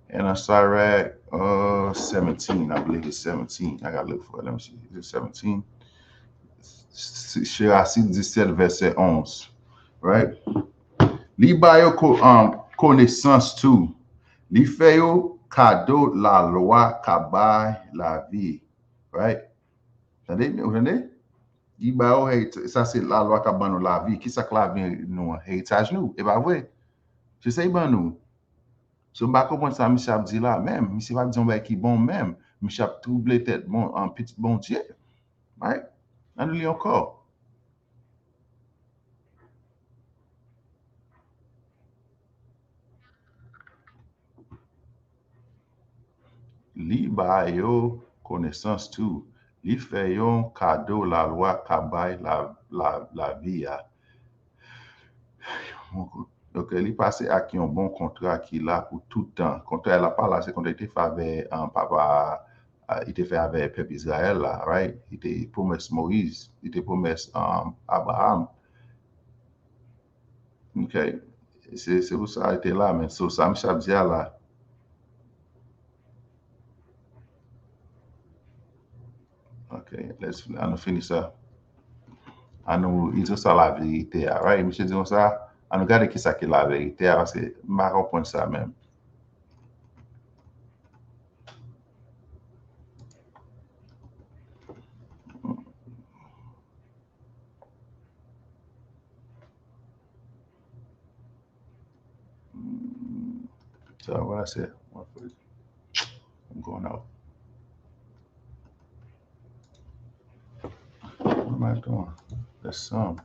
And I Sarek uh, seventeen, I believe it's seventeen. I gotta look for it. Let me see. Is it seventeen? Shirasi disèt, vèsè onz. Right? Li ba yo ko, um, konesans tou. Li fè yo kado lalwa k ap bay lavi. Right? Tande? Ou tande? Li ba yo, hey, sa se lalwa k ap ban nou lavi. Kisa k lavi nou an? Eritaj nou, e pa vre? Se sa li ban nou. So, m pa konprann sa misye ap di la menm. Misye pa di yon bagay ki bon menm. Misye ap twouble tèt bon, an pitit Bondye. Right? Ann li ankò. Li ba yo konesans tou. Li fè yon kado lalwa ka bay la, la, lavi a. Ok, li pase ak yon bon kontra ki la pou tout tan. Kontra la pa la, se kontra li te fè avè, um, papa, uh, li te fè avè pèp Izrayèl la, right? Li te pwomès Moyiz, li te pwomès, um, Abraham. Ok. Se, se pou sa li te la, men so sa misye ap di a la. Ok, let's, an nou fini sa. An nou, li di sa laverite a, right? Misye di konsa, an nou gade kisa ki laverite a, paske m pa konprann sa menm. Hmm. So what I said, what was, I'm going out. What am I doing? That's some.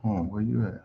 Hmm, where you at?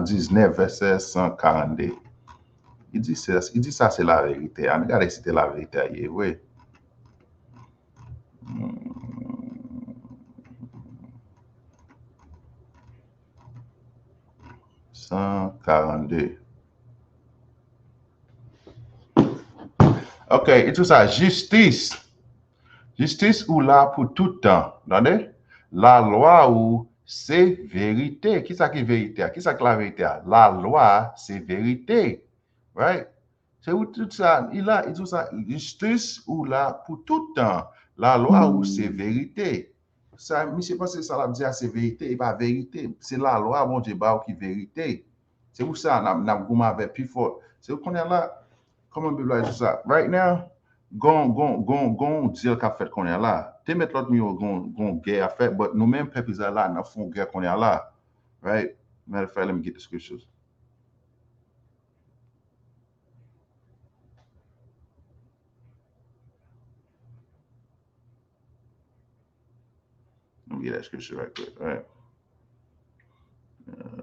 nan diznèf, vèsè san karannde. Li di, se, li di sa se laverite a. Ann gade si se laverite a ye vre. Hmm. San karannde. Ok, e tou sa, jistis. Jistis ou la pou tout tan. Tande? Lalwa ou se verite. Kisa ki verite a? Kisa ki laverite a? Lalwa se verite. Right? Se ou tout sa, li la, e tou sa, jistis ou la pou tout tan. Lalwa ou se verite. Sa, misye panse sa l ap di a se verite, e pa verite. Se lalwa Bondye ba w ki verite. Se pou sa n ap, n ap goumen avè pi fò. Se kounye a la, kòman Bib la di sa? Right now, gon, gon, gon, gon deal k ap fèt kounye a la. Te mèt lòt nivo gon, gon gè ap fèt, but nou menm pèp Izrayèl la, n ap fè yon gè kounye a la. Right? Matter of fact, let me get the scriptures. Let me get that scripture right quick. Right. Uh,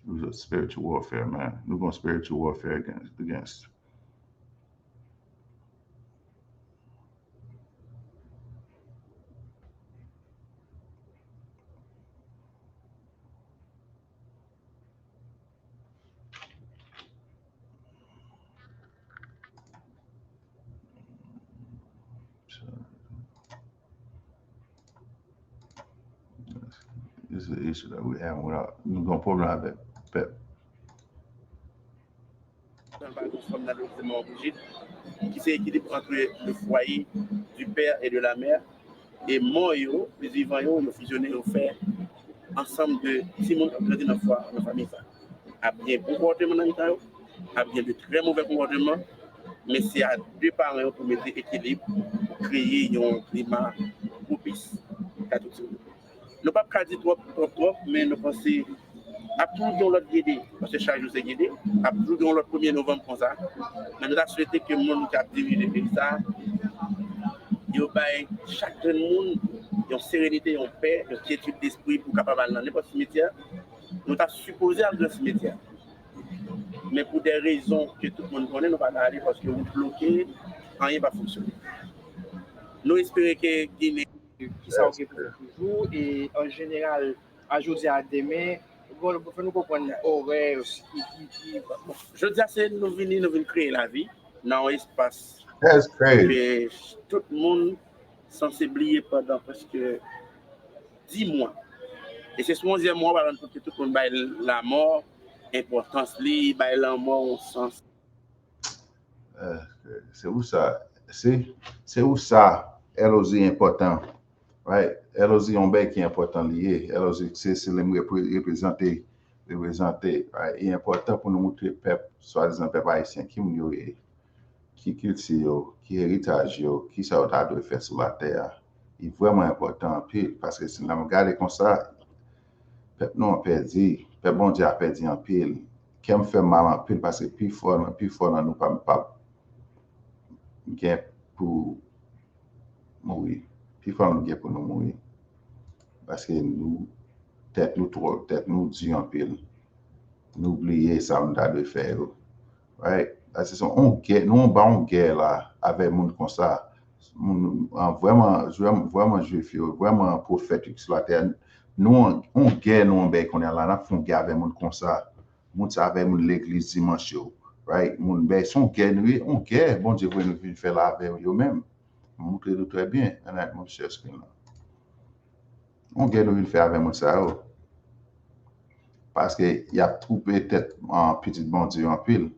it was a spiritual warfare, man. We're going spiritual warfare against, against. This is the issue that we have with our, nou gen pwoblèm avèk pèp. Nan pale yon fanm nan devlopman orijin, ki se ekilib entre le foyer du père et de la mère, e mò yo, plizivan yo, yo fizyone, yo fè ansanm de timoun k ap grandi nan fwa, nan fanmi sa. Ap gen bon konpòteman nan mitan yo, ap gen de trè movè konpòteman, men se a de paran yo pou mete ekilib, pou kreye yon klima pwopis a tout timoun. Nou p ap ka di twòp, twòp, twòp, men nou panse ap toujou gen yon lòt Gede, paske chak jou se Gede, ap toujou gen yon lòt premye novanm konsa. Men nou ta swete ke moun ki ap dirije peyi sa, yo bay chak grenn moun yon serenite, yon pè, yon kyetid despri pou kapab al nan nenpòt simetyè. Nou ta sipoze al nan simetyè. Men pou de rezon ke tout moun konnen, nou pa ka ale paske wout bloke, anyen pa fonksyone. Nou espere ke Ginen Kisa w gen pou fè toujou? E an jeneral, a jodi a, demen, bon, fè nou konprann orè ki, ki, ki, bon. Jodi a, se nou vini, nou vin kreye lavi nan yon espas ke tout moun sanse bliye pandan prèske dis mwa. E se sou onzyèm mwa, w a rann kont ke tout moun bay lanmò enpòtans li, bay lanmò yon sans. Eh, se pou sa, se, se pou sa, L O Z enpòtan. Right? L O Z yon bagay ki enpòtan li ye. L O Z se, se li m repre-, reprezante, reprezante. Right? E enpòtan pou nou moutre pèp, swadizan pèp ayisyen, ki moun yo ye, ki kilti yo, ki eritaj yo, ki sa yo ta dwe fè sou latè a. Li vrèman enpòtan anpil, paske si n ap gade konsa, pèp nou an pèdi, pèp Bondye a pèdi anpil. Kè m fè m mal anpil, paske pifò nan, pifò nan nou pa, pa gen pou mouri. Pifò nan nou gen pou nou mouri. Paske nou, tèt nou twò, tèt nou di anpil. Nou bliye sa nou ta dwe fè yo. Right? Paske se yon gè, nou anba yon gè la, avèk moun konsa. Moun, an, vrèman, vrèman, vrèman jwif yo, vrèman pwofèt yo ki sou latè, nou an, yon gè nou anba kounye a la, n ap fè yon gè avèk moun konsa. Moun sa avèk moun legliz dimanch yo. Right? Moun bèy, se yon gè nou ye, yon gè, Bondye voye nou vin fè la avèk yo menm. M montre nou trè byen, ann al monte share screen lan. Yon gè nou vin fè avèk moun sa yo. Paske y ap twoupe tèt, ah, pitit Bondye yo anpil.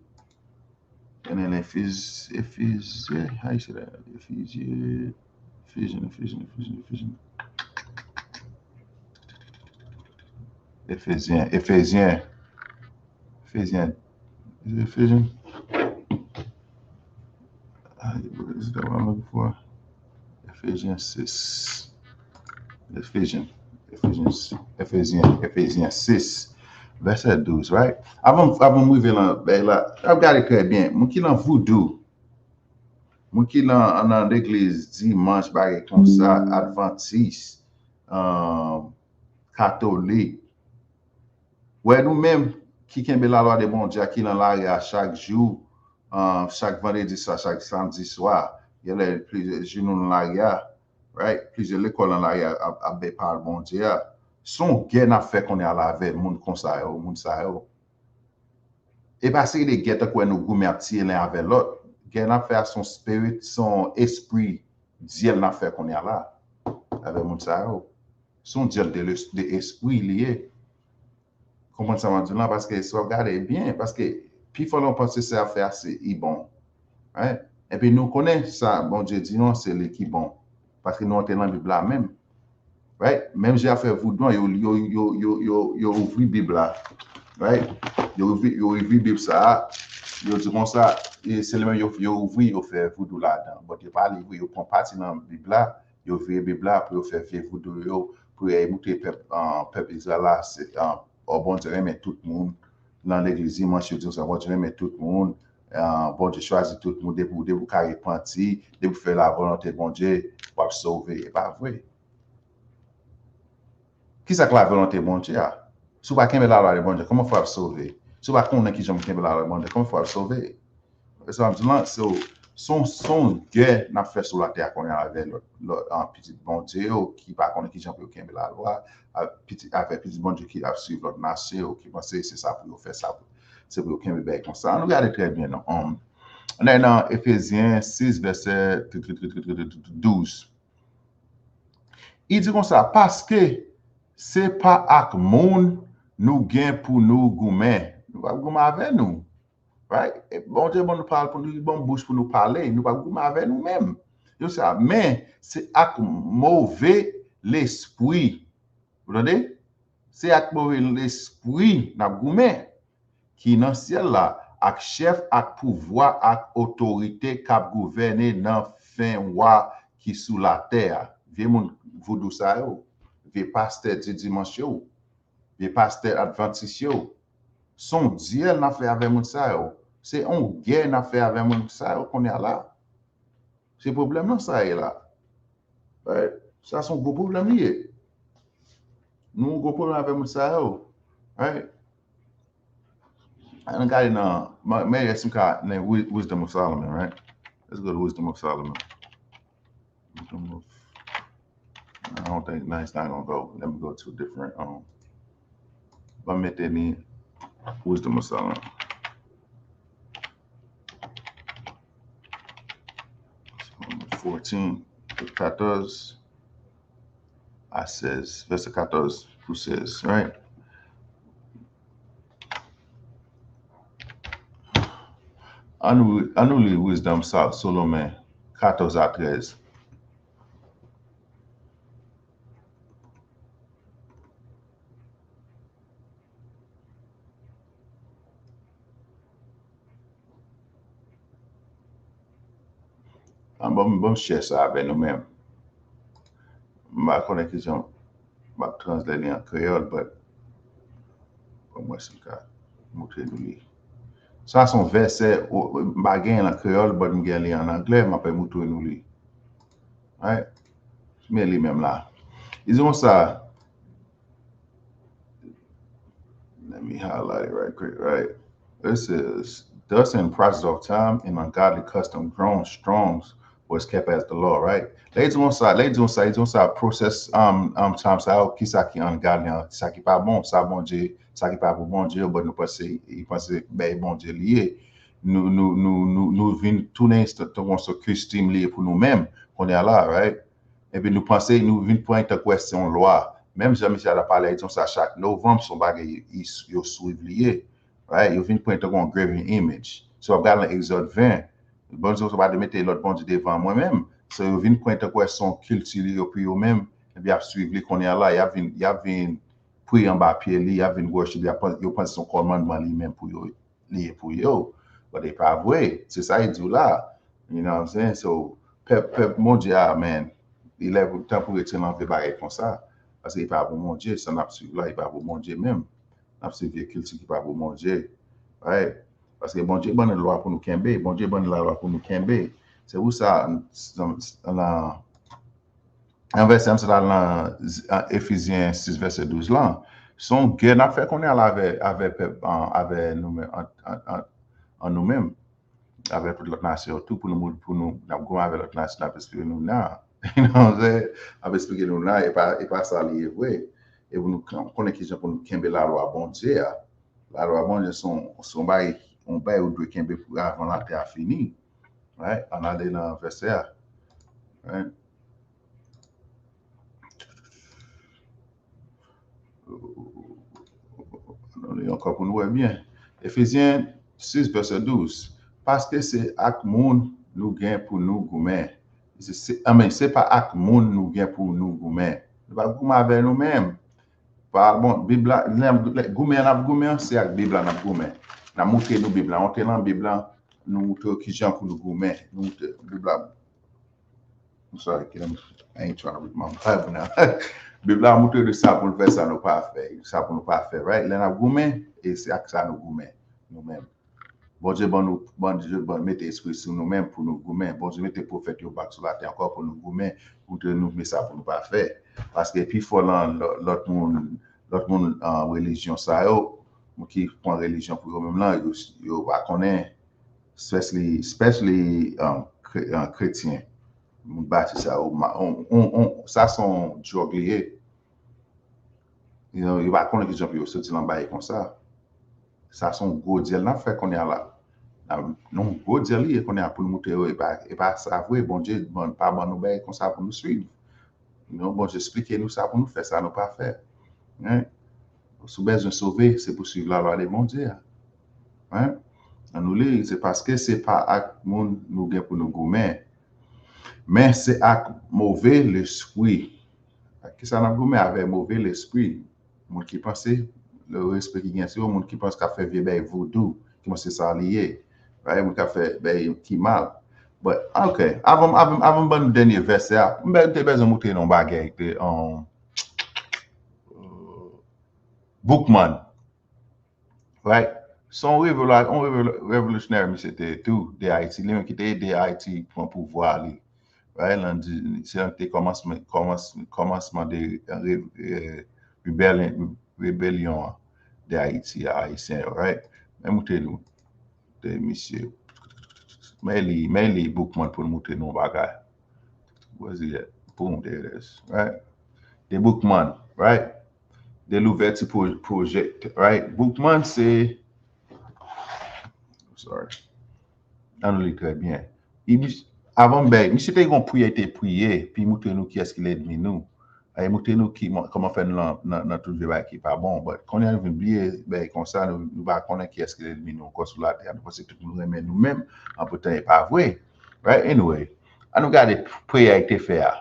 And then Ephesians, Ephesians, how you say that? Ephesians, Ephesians, Ephesians, Ephesians, Ephesians. Efezyen, Efezyen, Efezyen, Efezyen, ah, what is that what I'm looking for? Efezyen sis. Efezyen, Efezyen, Efezyen, Efezyen sis. Vèsè douz, right? Avan, avan m rive lan bagay la, ap gade trè byen. Moun ki lan voudou, moun ki lan, nan legliz dimanch, bagay konsa, advantis, um, katolik. Wè nou menm ki kenbe lalwa de Bondye a, ki lan lari a chak jou, um, chak vandredi swa, chak samdi swa, genlè plizyè jou nou lan lari a, right? Plizyè lekòl lan lari a ap, ap bay pawòl Bondye a. Se yon gè n ap fè kounye a la avè moun konsa yo, moun sa yo. E pa se de gè tankou wè nou goumen ap tiye len avè lòt. Gè n ap fè a se yon spirit, se yon espri dyèl n ap fè kounye a la avè moun sa yo. Se yon dyèl de, de espri li ye. Konprann sa m ap di w lan? Paske si w ap gade byen, paske pifò nan panse se afè a se li bon. Right? Epi nou konnen sa Bondye di nou an, se li ki bon. Paske nou antre nan Bib la menm. Right? Menm jan afè voudou an, yo, yo, yo, yo, yo, yo ouvri Bib la. Right? Yo ouvri, yo ouvri Bib sa a. Yo di konsa, e se li menm yo, yo ouvri, yo fè voudou ladan. But yo pa li vre, yo pran pati nan Bib la, yo vire Bib la pou yo fè vye voudou yo, pou yo moutre pèp, ah, pèp Izrayèl la, se, ah, oh, Bondye renmen tout moun. Nan legliz dimanch, yo di konsa, Bondye renmen tout moun. Ah, Bondye chwazi tout moun. Depi, depi w ka repanti, depi w fè lavolonte Bondye, w ap sove. E pa vre. Ki sa k lavolonte Bondye a? Si w pa kenbe lalwa de Bondye, kòman fè w ap sove? Si w pa konnen kijan pou kenbe lalwa de Bondye, kòman fè w ap sove? E sa m di lan, se, se yon, se yon gè n ap fè sou latè a kounye a avè lòt, lòt, ah, pitit Bondye yo ki pa konnen kijan pou yo kenbe lalwa, a, pitit, avè pitit Bondye ki ap swiv lòt nasyon yo, ki panse se sa pou yo fè, sa pou, se pou yo kenbe bagay konsa. Ann gade trè byen, non. Um, ann al nan Efezyen sis, vèsè douz. Li di konsa, paske se pa ak moun nou gen pou nou goumen. Nou p ap goumen avè nou. Right? E Bondye ban nou pawòl pou nou, li ban nou bouch pou nou pale. Nou p ap goumen avè nou menm. Yo sa, men se ak move lespri. Ou tande? Se ak move lespri n ap goumen, ki nan syèl la, ak chèf, ak pouvwa, ak otorite k ap gouvène nan fen wa ki sou latè a. Vye moun voudou sa yo, vye pastè di dimanch yo, vye pastè advantis yo. Se yon dyèl n ap fè avè moun sa yo. Se yon gè n ap fè avè moun sa yo kounye a la. Se pwoblèm nan sa ye la. Right? Sa se yon gwo pwoblèm li ye. Nou yon gwo pwoblèm avè moun sa yo. Right? Ann gade nan, men, men, èske m ka, nan Wi-, Wisdom of Solomon, right? Let's go to Wisdom of Solomon. Wisdom of, I don't think, no, it's not gonna go. Let me go to a different, um, ban m mete ni Wisdom of Solomon. Fourteen, katòz a sèz, vèsè katòz pou sèz, right? Ann nou, ann nou li Wisdom Sa-, Solomon katòz a trèz. Ah, bon, bon, share sa avè nou menm. M pa konnen kijan m ap translate li an kreyòl, but bon, mwen si m ka montre nou li. Sa se yon vèsè, o, m pa genyen l an kreyòl, but m gen li an anglè, m ap montre nou li. Right? Men li menm la. Li di konsa, let me highlight it right quick, right? It says, thus in process of time, an ungodly custom grown strong was kept as the law, right? Lè li di konsa, lè li di konsa, li di konsa, process, um, um, time sa yo, kisa ki ungodly an, sa ki pa bon, sa Bondye, sa ki pa pou Bondye, but nou panse, li panse bay Bondye li ye. Nou, nou, nou, nou, nou vin tounen tankou yon sòt kustim li ye pou nou menm, kounye a la, right? Epi nou panse, nou vin pran li tankou se yon lwa. Menm jan misye a t ap pale a, li di konsa chak novanm, se yon bagay, yo swiv li ye. Right? Yo vin pran li tankou yon graven image. So, w ap gade nan Egzòd ven, Bondye di konsa, pa mete lòt bondye devan mwen menm. So, yo vin pran li tankou se yon kilti li yo pou yo menm, epi y ap swiv li kounye a la, y ap vin, y ap vin priye anba pye li, y ap vin worship, y ap, yo panse se yon kòmandman li menm pou yo, li ye pou yo. But e pa vre, se sa li di w la. You know what I'm saying? So, pèp, pèp Bondye a, man, li lè pou, tan pou retire nan vye bagay konsa. Paske li pa bon Bondye, sa n ap swiv la, li pa bon Bondye menm. n ap swiv vye kilti ki pa pou Bondye. Right? Paske Bondye ban nou lwa pou nou kenbe. Bondye ban nou lalwa pou nou kenbe. Se pou sa, nan, nan vèsè m sot al nan Efizyen sis vèsè douz lan, se yon gè n ap fè kounye a la avè, avè pèp, an, avè nou menm, an, an, an, an nou menm, avè tout lòt nasyon yo tou, pou nou, pou nou, n ap goumen avè lòt nasyon, n ap eksplike nou nan. You know what I'm saying? N ap eksplike nou nan, e pa, e pa sa li ye vre. E pou nou kon-, konnen kijan pou nou kenbe lalwa Bondye a. Lalwa Bondye se yon, se yon bagay, yon bagay ou dwe kenbe pou avan latè a fini. Right? Ann ale nan vèsè a. Right? Ann li ankò pou nou wè byen. Efizyen sis vèsè douz. Paske se ak moun nou gen pou nou goumen. Se, se, I mean, se pa ak moun nou gen pou nou goumen. Nou pa goumen avè nou menm. Pa, bon, Bib la, lè, lè, goumen an n ap goumen an, se ak Bib la n ap goumen. N ap montre nou Bib la. Montre nan Bib la, nou montre yo kijan pou nou goumen. Nou montre Bib la. I'm sorry, kid, I ain't trying to read my Bible now. Bib la montre nou sa pou nou fè, sa nou pa fè. Sa pou nou pa fè, right? Lè n ap goumen, e se ak sa nou goumen, nou menm. Bondye ban nou, Bondye ban mete espri sou nou menm pou nou goumen. Bondye mete pwofèt yo bak sou latè ankò pou nou goumen, pou te nou men sa pou nou pa fè. Paske pifò nan lò-, lòt moun, lòt moun, ah, relijyon sa yo, moun ki pran relijyon pou yo menm lan, yo, yo pa konnen, especially, especially, um, kre-, ah, kretyen. Moun bati sa yo, ma-, on, on, on, sa se yon djòg li ye. You know, yo pa konnen ki jan pou yo soti nan bagay konsa. Sa se yon gwo dyèl n ap fè kounye a la. N ap, yon gwo dyèl li ye kounye a pou nou montre yo, e pa, e pa sa vre. Bondye ban, pa ban nou bagay konsa pou nou swiv. Non, Bondye eksplike nou sa pou nou fè, sa nou pa fè. Hein? Si w bezwen sove, se pou swiv lalwa de Bondye a. Hein? Ann nou li, se paske se pa ak moun nou gen pou nou goumen. Men se ak move lespri. Ak kisa n ap goumen? Avèk move lespri. Moun ki panse, le respè ki gen sou yo, moun ki panse k ap fè vye bay voudou, ki panse sa li ye. Bay moun k ap fè bay ki mal. But, ok, avan, avan, avan m ban nou dènye vèsè a, m te bezwen montre nou yon bagay ke, um, Boukman. Right? Se yon revola-, yon revol-, revolutionary misye te tou de Ayiti. Li menm ki te ede Ayiti pran pouvwa li. Right? Lan di, se lan te kòmansman, kòmans-, kòmansman de re-, re-, rebelyon, rebelyon an de Ayiti a, Ayisyen yo, right? Men montre nou de misye. Men li, men li Boukman pou l montre nou yon bagay. Where's he at? Boom, there it is. Right? De Boukman, right? De louvèti pro-, project, right? Boukman se, sorry. Ann nou li trè byen. Li, avan bay, misye te gen yon priyè, te priye, pi montre nou kiyès ki lènmi nou. Ay, montre nou ki, kòman fè nou nan, nan, nan tout vye bagay ki pa bon. But kounye a nou vin bliye bagay konsa, nou, nou pa konnen kiyès ki lènmi nou ankò sou latè a. Nou panse tout moun renmen nou menm, anpoutan e pa vre. Right? Anyway, ann nou gade priyè li te fè a.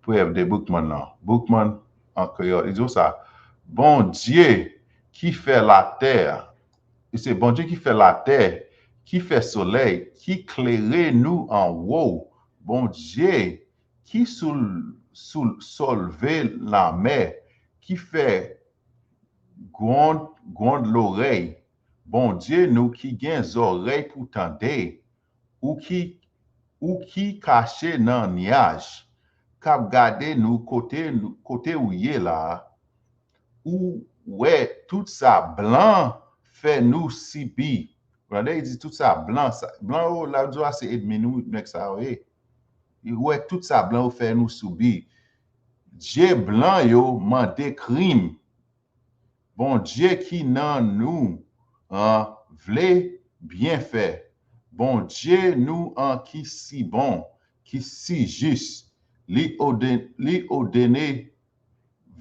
Priyè de Boukman nan. Boukman an kreyòl, li di konsa, Bondye ki fè latè, li se Bondye ki fè latè, ki fè solèy, ki klere nou anwo, Bondye ki sou, sou, solve lanmè, ki fè gwond, gwond lorèy, Bondye nou ki gen zòrèy pou tande, ou ki, ou ki kache nan nyaj, k ap gade nou kote, kote ou ye la a, ou wè tout sa blan fè nou sibi. Ou tande, li di tout sa blan, sa, blan yo, la di a se ènmi nou, nèg sa yo ye. Li wè tout sa blan yo fè nou sibi. Dye blan yo mande krim. Bondye ki nan nou an vle byen fè. Bondye nou an ki si bon, ki si jis. Li ode-, li òdone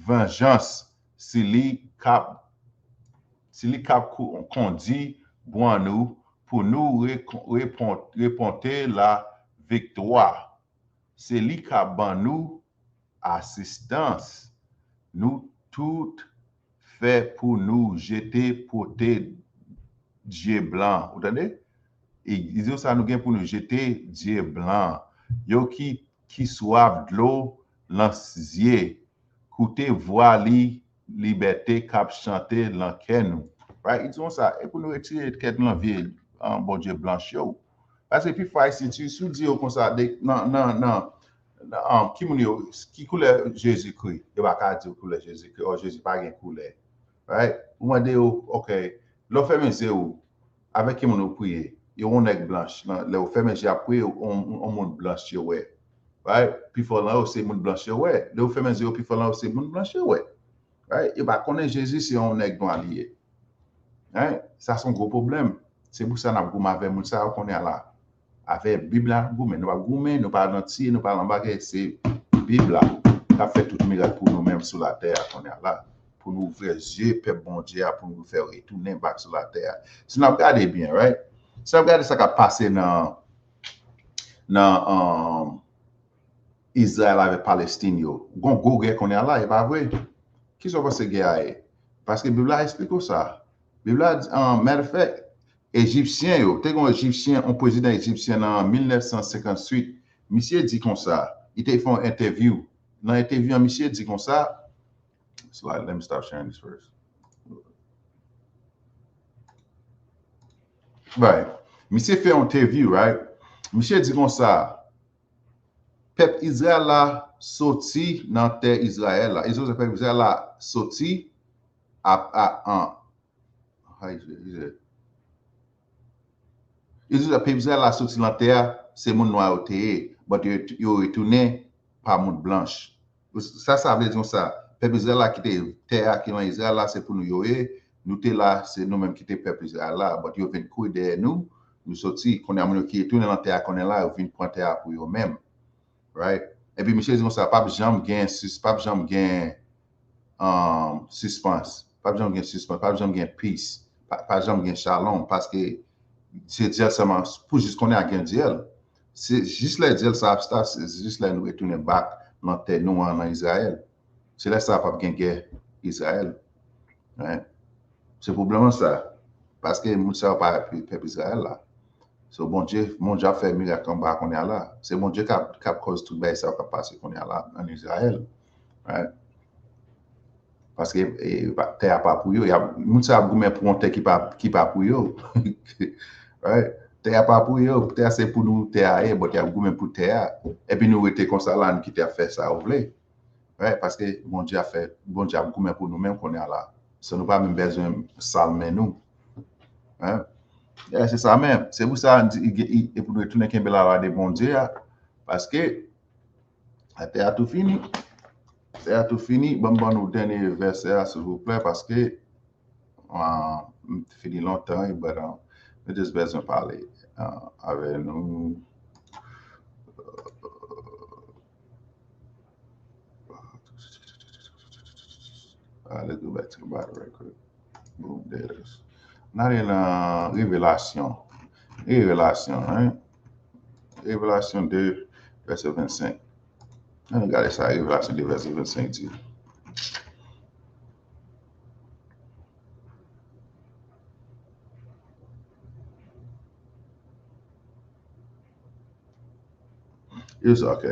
vanjans si li k ap, si li k ap kou-, kondi bwa nou pou nou re-, repon-, reponte la viktwa. Se li k ap ban nou asistans. Nou tout fè pou nou jete pote dye blan. Ou tande? E, li di sa nou gen pou nou jete dye blan. Yo ki, ki swaf dlo lan zye, koute vwa li libète k ap chante nan kè nou. Right? Li di konsa, e pou nou retire kèk nan vye, um, Bondye blanch yo. Paske pifwa Ayisyen, si, si w di yo konsa, de, nan, nan, nan, nan, um, ki moun yo, ki koulè Jezikri? Yo pa ka di w koulè Jezikri, o Jezi pa gen koulè. Right? Ou mande yo, ok, lè w fèmen zye w, avèk ki moun ou priye? Yo yon nèg blanch. Nan, lè yo fèmen je y ap priye, yon, yon moun blanch yo wè. Right? Pifò nan yo se moun blanch yo wè. Lè yo fèmen zye yo, pifò nan yo se moun blanch yo wè. Right? Yo pa konnen Jezi se yon nèg nwa li ye. Right? Sa se yon gwo pwoblèm. Se pou sa n ap goumen avè moun sa yo kounye a la. Avè Bib la n ap goumen. Nou p ap goumen, nou pa nan tiye, nou pa nan bagay, se Bib la k ap fè tout mirak pou nou menm sou latè a kounye a la. Pou nou ouvè zye pèp Bondye a, pou nou fè yo retounen back sou latè a. Si n ap gade byen, right? Si n ap gade sa k ap pase nan, nan, um, Izrayèl avèk Palestin yo, gon gwo gè kounye a la, e pa vre? Kisa w panse gè a ye? Paske Bib la eksplike w sa. Bib la di, um, matter of fact, Ejipsyen yo, te gon Ejipsyen, yon prezidan ejipsyen nan mil nèf san senkantuit, misye di konsa, li te fè yon entèvyou. Nan entèvyou an, misye di konsa, so, let me stop sharing this first. Right. Misye fè yon entèvyou, right? Misye di konsa, pèp Izrayèl la soti nan tè Izrayèl la. Izrayèl, pèp Izrayèl la soti a, a, an, Izrayèl, pèp Izrayèl la soti nan tè a, se moun nwa yo te ye, but yo, yo retounen pa moun blanch. Sa, sa vle di konsa, pèp Izrayèl la ki te tè a ki nan Izrayèl la, se pou nou yo ye, nou te la, se nou menm ki te pèp Izrayèl la, but yo vin kouri dèyè nou, nou soti, kounye a moun yo ki retounen nan tè a kounye a la, yo vin pran tè a pou yo menm. Right? Epi misye di konsa, p ap janm gen sis, p ap janm gen, um, sispans, p ap janm gen sispans, p ap janm gen peace, pa, pa janm gen shalom, paske se dyèl sèlman, pou jis kounye a gen dyèl. Se jis lè dyèl sa ap start, se jis lè nou retounen back nan tè nou an, nan Izrayèl. Se lè sa p ap gen gè Izrayèl. Right? Se pwoblèm lan sa. Paske moun sa yo pa pèp Izrayèl la. So, Bondye, Bondye ap fè mirak anba kounye a la. Se Bondye k ap, k ap kòz tout bagay sa yo k ap pase kounye a la ann Izrayèl. Right? Paske, e, pa, tè a pa pou yo. Y ap, moun sa yo ap goumen pou yon tè ki pa, ki pa pou yo. Right? Tè a pa pou yo. Tè a se pou nou, tè a ye, but y ap goumen pou tè a. Epi nou rete konsa la, nou kite y ap fè sa yo vle. Right? Paske Bondye ap fè, Bondye ap goumen pou nou menm kounye a la. So nou pa menm bezwen sal men nou. Hein? Yeah, se sa menm. Se pou sa, di, i, i, e pou nou retounen kenbe lalwa de Bondye a. Paske, atè a tou fini. Atè a tou fini. Ban m ban nou dènye vèsè a, silvouplè, paske, ah, m fini lontan, but, ah, m just bezwen pale, ah, avè nou. Ah, let's go back to the Bible right quick. Boom, there it is. N ale nan Revelasyon. Revelasyon, hein? Revelasyon de, vèsè vennsenk. Ann gade sa Revelasyon de, vèsè vennsenk di. Yo sa, ok.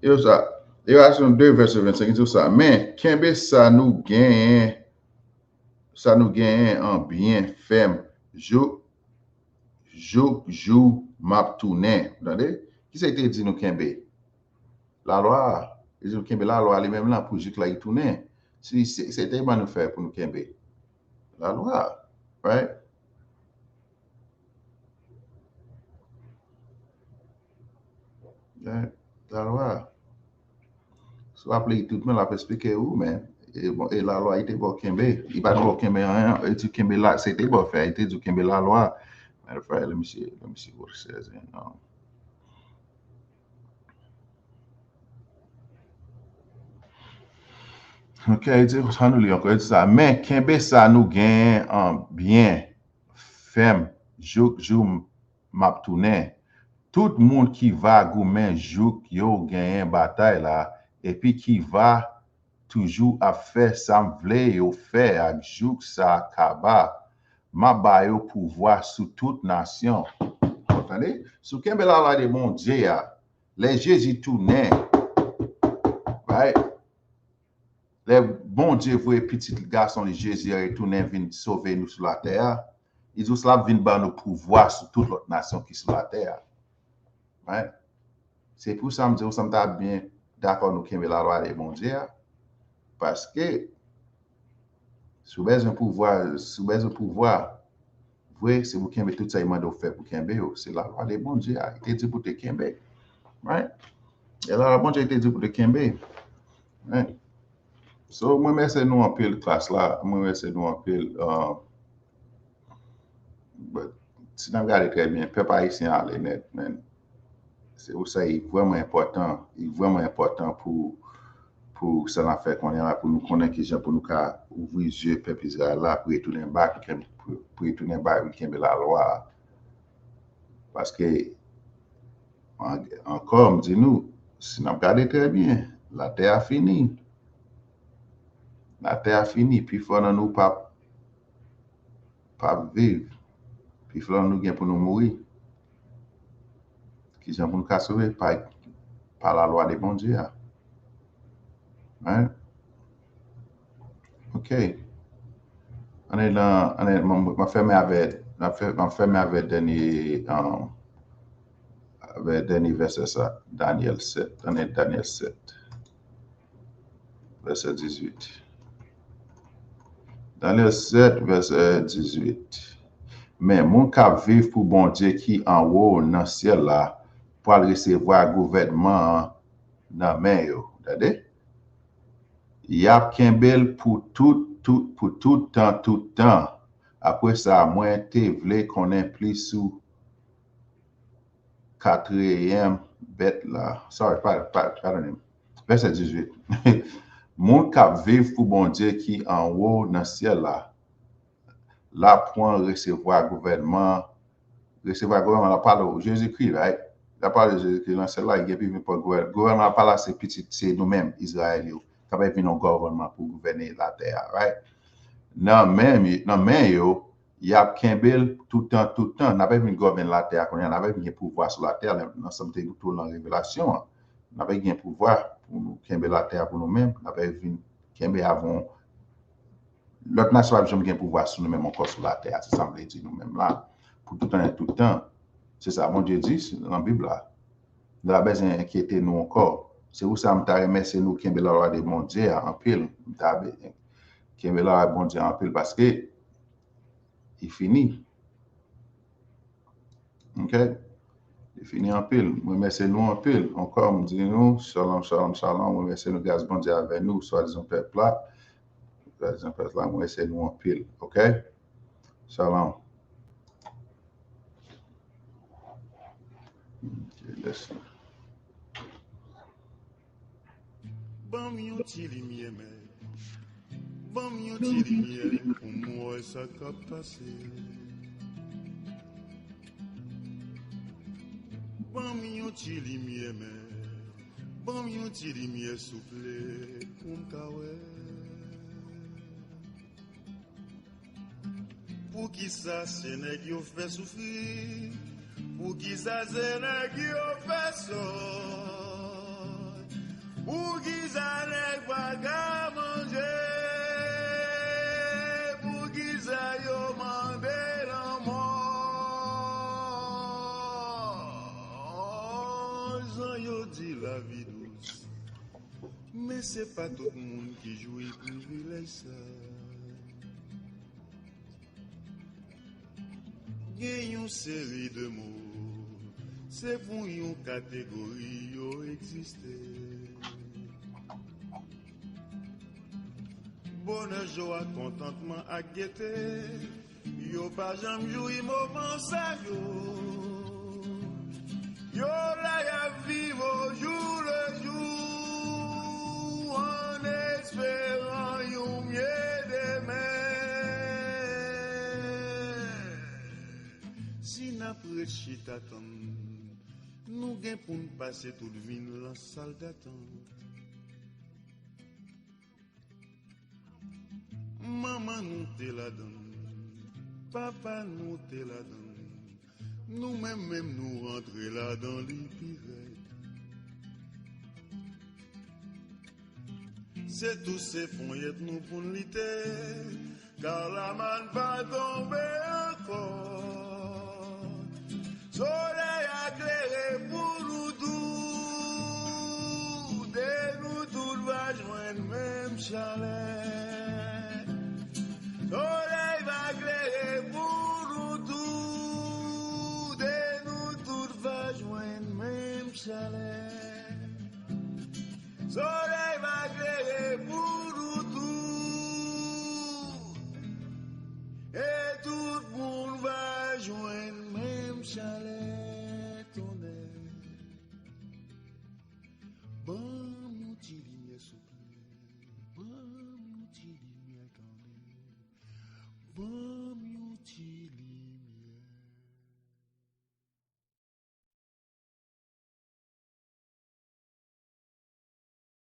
Yo sa. Revelasyon de, vèsè vennsenk, di sa. Men, kenbe sa nou genyen, sa nou genyen an byen fèm, jouk, jouk jou m ap tounen. Tande? Kisa li te di nou kenbe? Lalwa a. Li di nou kenbe lalwa a li menm lan pou jouk la li tounen. Si, se, se te ban nou fè pou nou kenbe. Lalwa a. Right? Right? Lalwa a. Si w ap li tout, men l ap esplike ou, men, e, bon, e lalwa, li te ba w kenbe. Li pa t ba w kenbe anyen, li di kenbe la, se te ba w fè, li te di w kenbe lalwa. Men, frè, let me see, let me see what it says in, um, ok, li di, sa nou li ankò, li di sa, men kenbe sa nou genyen an byen fèm, jouk jou m ap tounen. Tout moun ki va goumen jouk yo genyen batay la, epi ki va toujou ap fè sa m vle yo fè ak jouk sa kaba, m ap ba yo pouvwa sou tout nasyon. Ou tande? Si w kenbe lalwa de Bondye a, lè Jezi tounen, right? lè Bondye voye pitit gason li Jezi a retounen vin sove nou sou latè a, li di l ap vin ban nou pouvwa sou tout lòt nasyon ki sou latè a. Right? Se pou sa m di w, sa m ta byen dakò nou kenbe lalwa de Bondye a. Paske, si w bezwen pouvwa, si w bezwen pouvwa, vre, se pou kenbe tout sa li mande w fè pou kenbe yo. Se lalwa de Bondye a, li te di pou te kenbe. Right? E lalwa Bondye li te di pou te kenbe. Right? So, mwen remèsye nou anpil, klas la. Mwen remèsye nou anpil. Uh, but, si n ap gade trè byen, pèp ayisyen ale nèt, man. Se pou sa li vrèman enpòtan, li vrèman enpòtan pou, pou sa n ap fè kounye a la, pou nou konnen kijan pou nou ka ouvri zye pèp Izrayèl la, pou retounen back, pou, pou retounen back, pou kenbe lalwa a. Paske, an-, ankò, m di nou, si n ap gade trè byen, latè a fini. Latè a fini, pifò nan nou p ap, p ap viv. Pifò nan nou gen pou nou mouri. Kijan pou nou ka sove? Pa, pa lalwa de Bondye a. Right? Ok. Ann ale nan, ann ale, m, m, m ap fèmen avè, m ap fè, m ap fèmen avè dènye, um, avè dènye vèsè sa, Danyèl sèt. Ann ale Danyèl sèt, vèsè dizuit. Danyèl sèt, vèsè dizuit. Men moun k ap viv pou Bondye ki anwo nan syèl la pral resevwa gouvènman an nan men yo. Gade. Y ap kenbe l pou tout, tout, pou tout tan, tout tan. Apre sa, mwen te vle konnen plis sou katriyèm bèt la. Sorry, pa, pa, padone m. Vèsè dizuit. Moun k ap viv pou Bondye ki anwo nan syèl la, l ap pran resevwa gouvènman, resevwa gouvènman, l ap pale w Jezikri, right? L ap pale w Jezikri nan syèl la, li gen pou vin pran gouvènman. Gouvènman l ap pale a se pitit, se nou menm, Izrayèl yo, k ap vin yon gouvènman pou gouvène latè a, right? Nan men, nan men yo, y ap kenbe l tout tan, tout tan. N ap vin gouvène latè a kounye a, n ap vin gen pouvwa sou latè a, nan sa m te di w tou nan Revelasyon an. N ap gen pouvwa pou nou kenbe latè a pou nou menm, n ap vin kenbe avè yon lòt nasyon p ap janm gen pouvwa sou nou menm ankò sou latè a, se sa m vle di nou menm la. Pou tout tan e tout tan. Se sa Bondye di nan Bib la. Nou pa bezwen enkyete nou ankò. Se pou sa m ta remèsye nou kenbe lalwa de Bondye a anpil. M ta be-, kenbe lalwa de Bondye a anpil paske li fini. Ok? Li fini anpil. Mwen remèsye nou anpil. Ankò, m di nou, shalom, shalom, shalom. Mwen remèsye nou, gras Bondye avè nou, swadizan pèp la. Swadizan pèp la, mwen remèsye nou anpil. Ok? Shalom. Ok, listen. Ban m yon ti limyè, men. Ban m yon ti limyè pou m wè sa k ap pase. Ban m yon ti limyè, men. Ban m yon ti limyè, souple, pou m ka wè. Poukisa se nèg yo fè soufri? Poukisa se nèg yo fè sòt? Poukisa nèg pa ka manje? Poukisa yo mande lanmò? Jan yo di lavi dous, men se pa tout moun ki jwi privilèj sa. Gen yon seri de mo, se pou yon kategori yo egziste. Bonè, jwa, kontantman ak gete, yo pa janm jwi moman sa yo. Yo la y ap viv au jour le jour, an esperan yon mye demen. Si n ap ret chita tann, nou gen pou n pase tout vi n lan sal datant. Manman nou te ladan l, papa nou te ladan l, nou menm menm nou rantre ladan li pi rèd. Se tou se ponyèt nou pou n lite, Charlemagne pa tonbe ankò. Solèy a klere pou nou tout, e nou tout va jwenn menm chalè. Solèy va klere pou nou tout, e nou tout va jwenn menm chalè. Solèy va klere pou nou tout, e tout moun va jwenn menm chalè tonnè. Ban m yon ti limyè, souple. Ban m yon ti limyè kanmenm. Ban